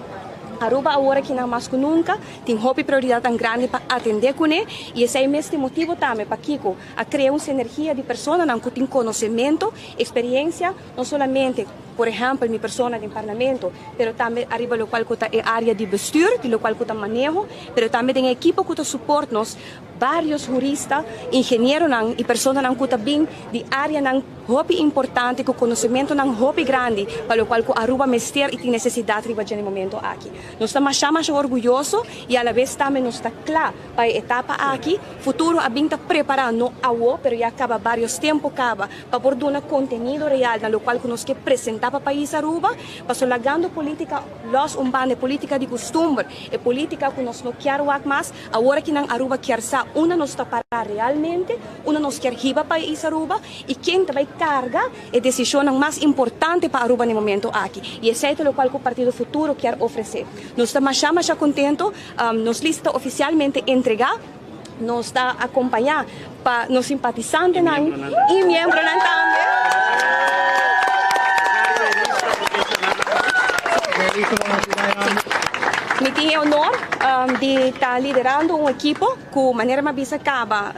Aruba awor akinan mas cu nunca tin hopi prioridadnan grandi pa atende cune y esey mes tin motibo tambe pakico a crea un sinergia di personanan cu tin conocemento, experiencia, no solamente por ehempel mi persona den Parlamento, pero tambe ariba locual cu ta e area di bestuur, di locual cu ta maneho, pero tambe den e ekipo cu ta support nos, varios hurista, ingenieronan y personanan cu ta bin di areanan Hopi importante cu conocementonan hopi grandi pa locual cu Aruba mester y tin necesidad riba dje momento aki. Nos ta masha masha orguyoso y alabes tambe nos ta cla pa e etapa aki. Futuro a bin ta prepara no awo pero ya caba varios tempo caba pa por duna contenido real na locual cu nos ke presenta pa pais Aruba paso lagando politica los un banda e politica di custumber e politica cu nos no kier wak mas awor aki nan Aruba kier sa unda nos ta para realmente unda nos kier hiba pais Aruba. Y ken ta bay carga e decisionnan mas importante pa Aruba na e momento aki. Y esey ta locual cu Partido Futuro kier ofrece. Nos ta masha masha contento, nos lista ta oficialmente entrega, nos ta acompaña pa nos simpatizantenan y miembronan tambe. Mi tin e honor di ta liderando un ekipo cu manera mi a bisa caba,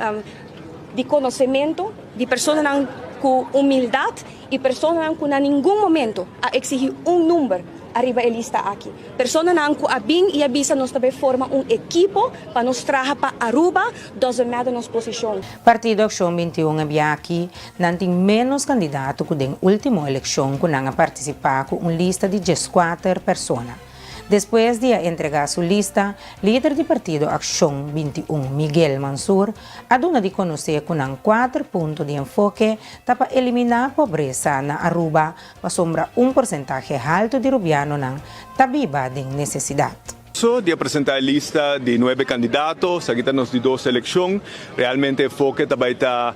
di konosementu di personanan ku humildat i personanan ku na ningun momento a eksihí un number ariba e lista aki. Personanan ku a bin i a bisa nos ta bai forma un ekipo pa nos traha pa Aruba, doesn't matter nos posishon. Partido Akshon 21 a bia aki nan tin ménos kandidato ku den último elekshon ku nan a partisipá ku un lista di dieskuater persona. Despues di a entregá su lista, lider di partido Akshon 21 Miguel Mansur a duna di konosé ku nan kuater punto di enfoke ta pa eliminá pobresa na Aruba pasobra un porsentahe haltu di rubianonan ta biba den nesesidat. So di a presentá e lista di nuebe kandidato, esaki ta nos di dos elekshon. Realmente enfoke ta bai ta.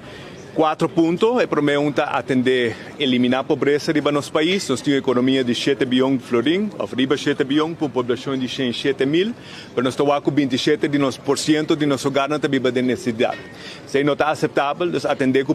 Cuatro punto, e prome un ta atende elimina pobresa riba nos pais, nos tin un economia di shete biyon florin of riba shete biyon pa un poblacion di 107 mil, pero nos ta wak cu 27 di nos por ciento di nos hogarnan ta biba den necesidad. Esey no ta aceptabel, dus atende cu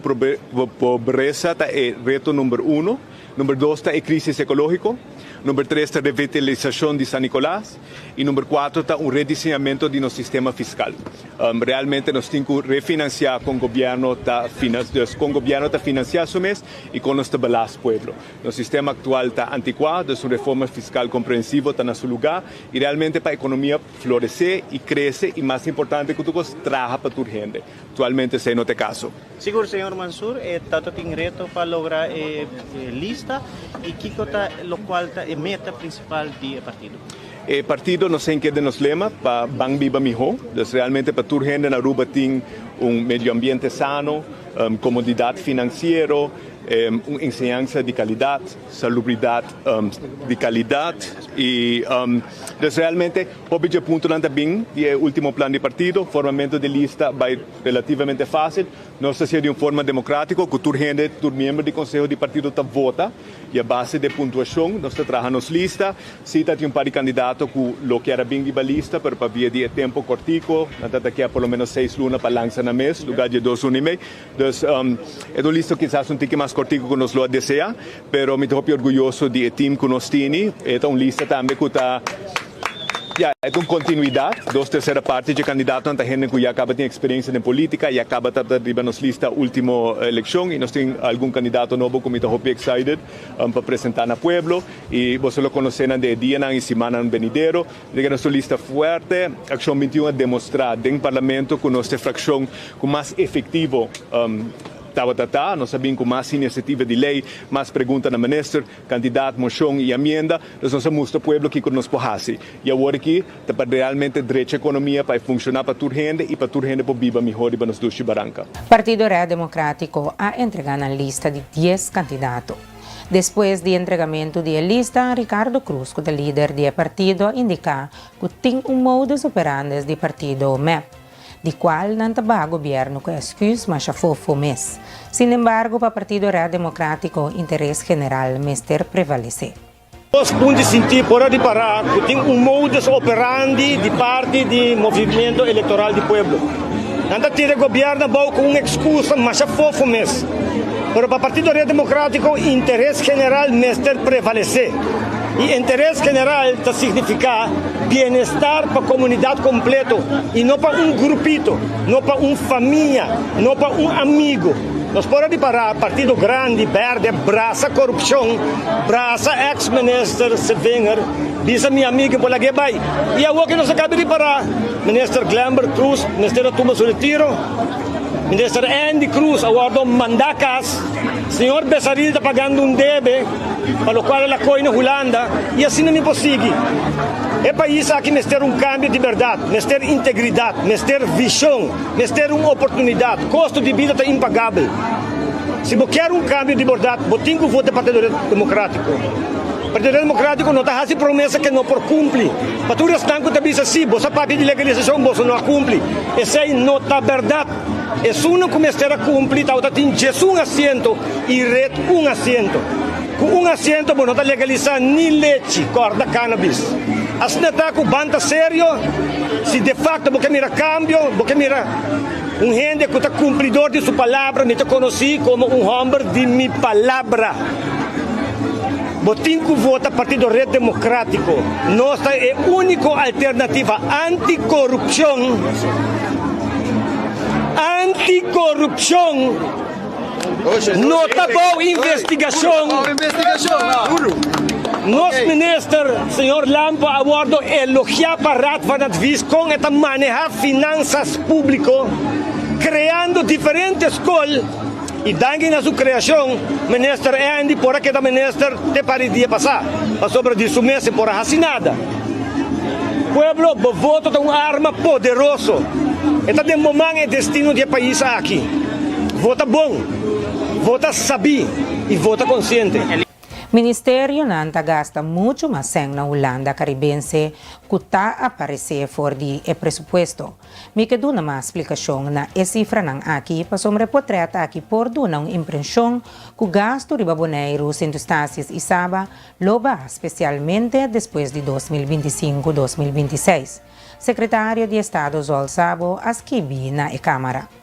pobresa ta e reto number uno. Number dos ta e crisis ecologico, number tres ta revitalisacion di San Nicolas y number cuatro ta un rediseñamento di nos sistema fiscal. Realmente nos tin cu refinancia con gobierno ta dus con gobierno ta financia su mes y con nos ta belast pueblo. Nos sistema actual ta anticua, dus un reforma fiscal comprehensivo ta na su lugar y realmente pa economia florece y crece y mas importante cu tur cos traha pa tur hende. Actualmente esey no ta e caso. Sigur señor Mansur, e tato tin reto pa logra e lista y kico ta locual ta e meta principal di e partido? E partido nos tin keda nos lema pa ban biba miho, dus realmente pa tur hende na Aruba tin un medio ambiente sano, comodidad financiero, un enseñansa di calidad, salubridad di calidad y dus realmente hopi dje puntonan ta bin di e ultimo plan di partido, formamento di lista bay Relativamente fácil. Nos ta hasié di un forma democrático cu tur hende, tur miembro di conseho di partido ta vota y a base di e puntuacion nos ta traha nos lista. Sí ta tin un par di candidato cu lo kier a bin riba lista pero pa via di e tempo cortico nan ta ta kier por lo menos seis luna pa lansa nan mes lugar di e dos luna y mei. Dus e ta un lista kisas un tiki mas cortico cu nos lo a desea pero mi ta hopi orguyoso di e team cu nos tini. E ta un lista tambe cu ta. Ya, e ta un kontinuidat. Dos tersera parti dje kandidatonan ta hende ku ya kaba tin eksperensia den politika, ya kaba ta riba nos lista ultimo elekshon i nos tin algun kandidato nobo ku mi ta hopi excited pa presentá na pueblo i boso lo konosé nan den e dianan i simannan benidero. Di ke nos ta un lista fuerte. Akshon 21 a demostrá den parlamento ku nos ta e frakshon ku mas efektivo tabata ta. Nos a bin ku mas inisiativa di lei, mas pregunta na minister. Kandidat, moshon i amienda, dus nos a mustra pueblo kiko nos por hasi. I awor aki ta pa realmente drecha ekonomia pa e funshoná pa tur hende i pa tur hende por biba mihó riba nos dushi baranka. Partido Red Democratico a entrega nan lista di dies kandidato. Despues di entregamentu di e lista, Ricardo Croes ku ta lider di e partido a indiká ku tin un modus operandes di partido mep. di cual nan ta baha gobierno cu excuus masha fofo mes. Sin embargo pa Partido Red Democratico interes general mester prevalece. Nos punti sinti por a ripará ku tin un modus operandi di parti di Movimiento Electoral di Pueblo. Nan ta tira e gobièrnu abou ku un ekskusa masha fofo mes. Pero pa Partido Red Democratico interes general mester prevalesé. I interes general ta signifiká bienestar pa komunidat kompleto i no pa un grupito, no pa un famia, no pa un amigu. Nos por a ripará partido grandi bèrdè brasa korupshon, brasa eks minister Sevinger, bisa mi amigu por lag'é bai. I awor ke nos a kabi ripará minister Glenbert Croes mester a tuma su retiro, minister Endy Croes a wòrdu mandá kas, señor Besaril ta pagando un debe. pa lokual el a koi na Hulanda i asina mi por sigui. E pais aki mester un kambio di bèrdat, mester integridat, mester vishon, mester un oportunidat. Kosto di bida ta impagabel. Si bo kier un kambio di bèrdat, bo tin ku vota Partido Demokratiko. Partido Demokratiko no ta hasi promesa ke no por kumpli. Pa tur esnan ku ta bisa si boso a papia di legalisashon, boso no a kumpli. Esei no ta bèrdat. Esunnan ku mester a kumpli tabata tin djesun asiento i ret un asiento. Ku un asiento bo no ta legalisá ni lechi, kòrda cannabis. Asina ta ku ban ta serio, si de facto bo ke mira kambio, bo ke mira un hende ku ta kumplidor di su palabra, mi ta konosí komo un hòmber di mi palabra. Bo tin ku vota Partido Red Demokratiko. Nos ta e úniko alternativa anti-korupshon. Anti-korupshon no ta bou investigashon. Nos minister, señor Lampe, a wordo elogiá pa Raad van Advies kon e ta manehá finansas públiko, kreando diferente skol. I danki na su kreashon, Minister Andy por a keda minister te par di dia pasá, pasobra di su mes e por a hasi nada. Pueblo, bo voto ta un arma poderoso. E ta den bo man e destino di e pais aki. Vota bon, vota sabí i vota konsiente. Ministerionan ta gasta muchu mas sèn na Hulanda Karibense ku ta aparesé for di e presupuesto. Mi ke duna mas splikashon na e sifranan aki pasobra e potrèt aki por duna un imprenshon ku gastu riba Boneiru, Sint Eustatius i Saba lo baha spesialmente despues di 2025, 2026, Sekretario di Estado Zsolt Szabo a skibi na e Kámara.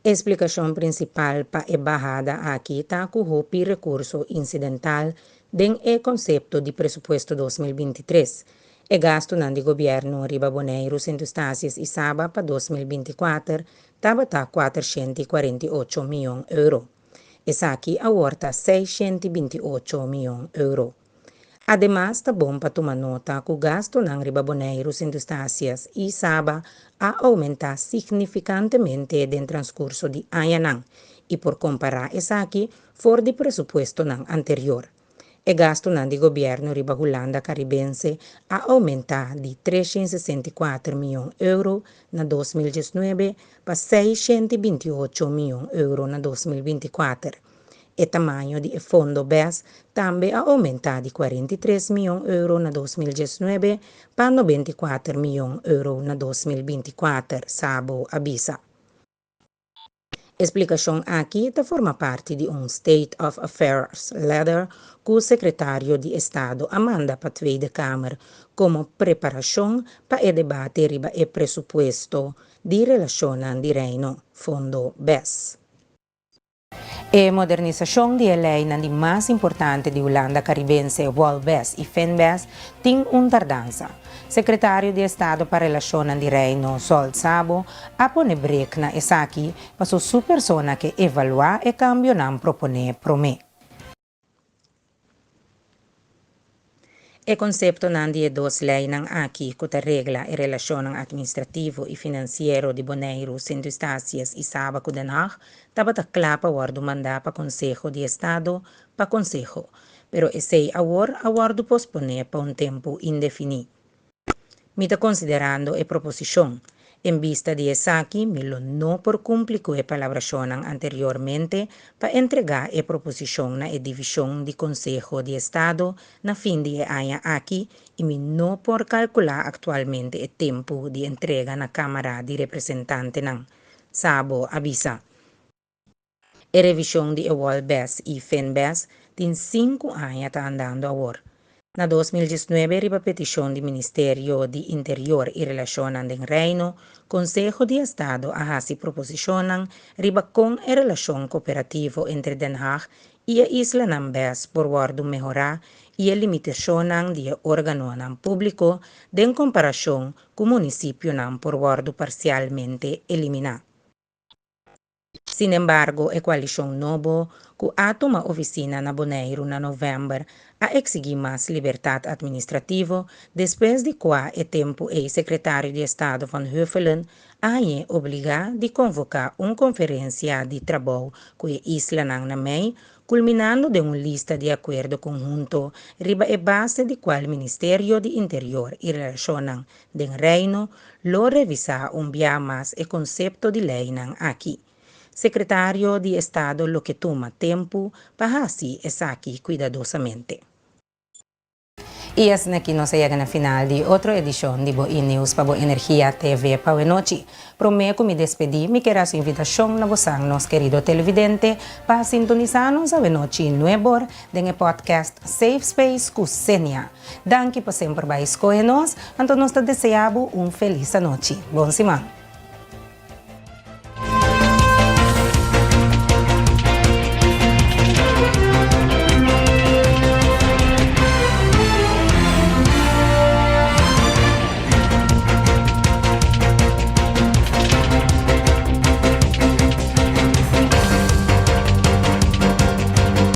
E splikashon prinsipal pa e bahada aki ta ku hopi rekurso insidental den e konsepto di presupuesto 2023. E gastunan di gobièrnu riba Boneiru, Sint Eustatius i Saba pa 2024 tabata 448 mion euro. Esaki awor ta 628 mion euro. Ademas ta bon pa tuma nota ku gastunan riba Boneiru, Sint Eustatius i Saba a oumentá signifikantemente den transkurso di añanan i por kompará esaki for di presupuestonan anterior. E gastunan di gobièrnu riba Hulanda Karibense a oumentá di 364 mion euro na 2019 pa 628 mion euro na 2024. E tamaño di e fondo bes tambe a oumentá di 43 mion euro na 2019 pa 94 mion euro na 2024, Szabo a bisa. E splikashon aki ta forma parti di un State of Affairs Letter ku Sekretario di Estado a manda pa Tweede Kamer komo preparashon pa e debate riba e presupuesto di Relashonnan di Reino, Fondo bes. E modernisashon di e leinan di mas importante di Hulanda Karibense, Wolbes i Finbes, tin un tardansa. Sekretario di Estado pa Relashonnan di Reino, Zsolt Szabo, a pone brek na esaki paso su persona ke evaluá e kambionan proponé promé. E konseptonan di e dos leinan aki ku ta regla e relashonnan atministrativo i finansiero di Boneiru, Sint Eustatius i Saba ku Den Haag tabata kla pa wòrdu mandá pa Konseho di Estado pa konseho, pero esei awor a wòrdu posponé pa un tempu indefiní. Mi ta konsiderando e proposishon. En bista di esaki mi lo no por kumpli ku e palabrashonnan anteriormente pa entregá e proposishon na e divishon di Konseho di Estado na fin di e aña aki i mi no por kalkulá aktualmente e tempu di entrega na Kámara di Representantenan, Szabo a bisa. E revishon di e Wolbes i Finbes tin sinku aña ta andando awor. Na 2019 riba petishon di Ministerio di Interior i Relashonnan den Reino, Konseho di Estado a hasi proposishonnan riba kon e relashon koperativo entre Den Haag i e islanan bes por wòrdu mehorá i e limitashonnan di e órganonan públiko den komparashon ku munisipionan por wòrdu parsialmente eliminá. Sinembargo, e koalishon nobo, ku a tuma ofisina na Boneiru na novèmber, a eksigí mas libertat atministrativo, despues di kua e tempu ei sekretario di Estado Van Huffelen a hañ'é obligá di konvoká un konferensia di trabou ku e islanan na mei, kulminando den un lista di akuerdo konhunto riba e base di kual Ministerio di Interior i Relashonnan Den Reino lo revisá un bia mas e konsepto di leinan aki. Sekretario di Estado lo ke tuma tempu pa hasi esaki kuidadosamente. I asina-ki nos a yega na final di otro edishon di bo E-News pa bo Energia TV pa wenochi. Promé ku mi despedí, mi ke hasi invitashon na bosan, nos kerido televidente, pa sintonisá nos awenochi nuebor den e podcast Safe Space ku Senia. Danki pa semper bai skohe nos, anto nos ta desea bo un felis anochi. Bon siman!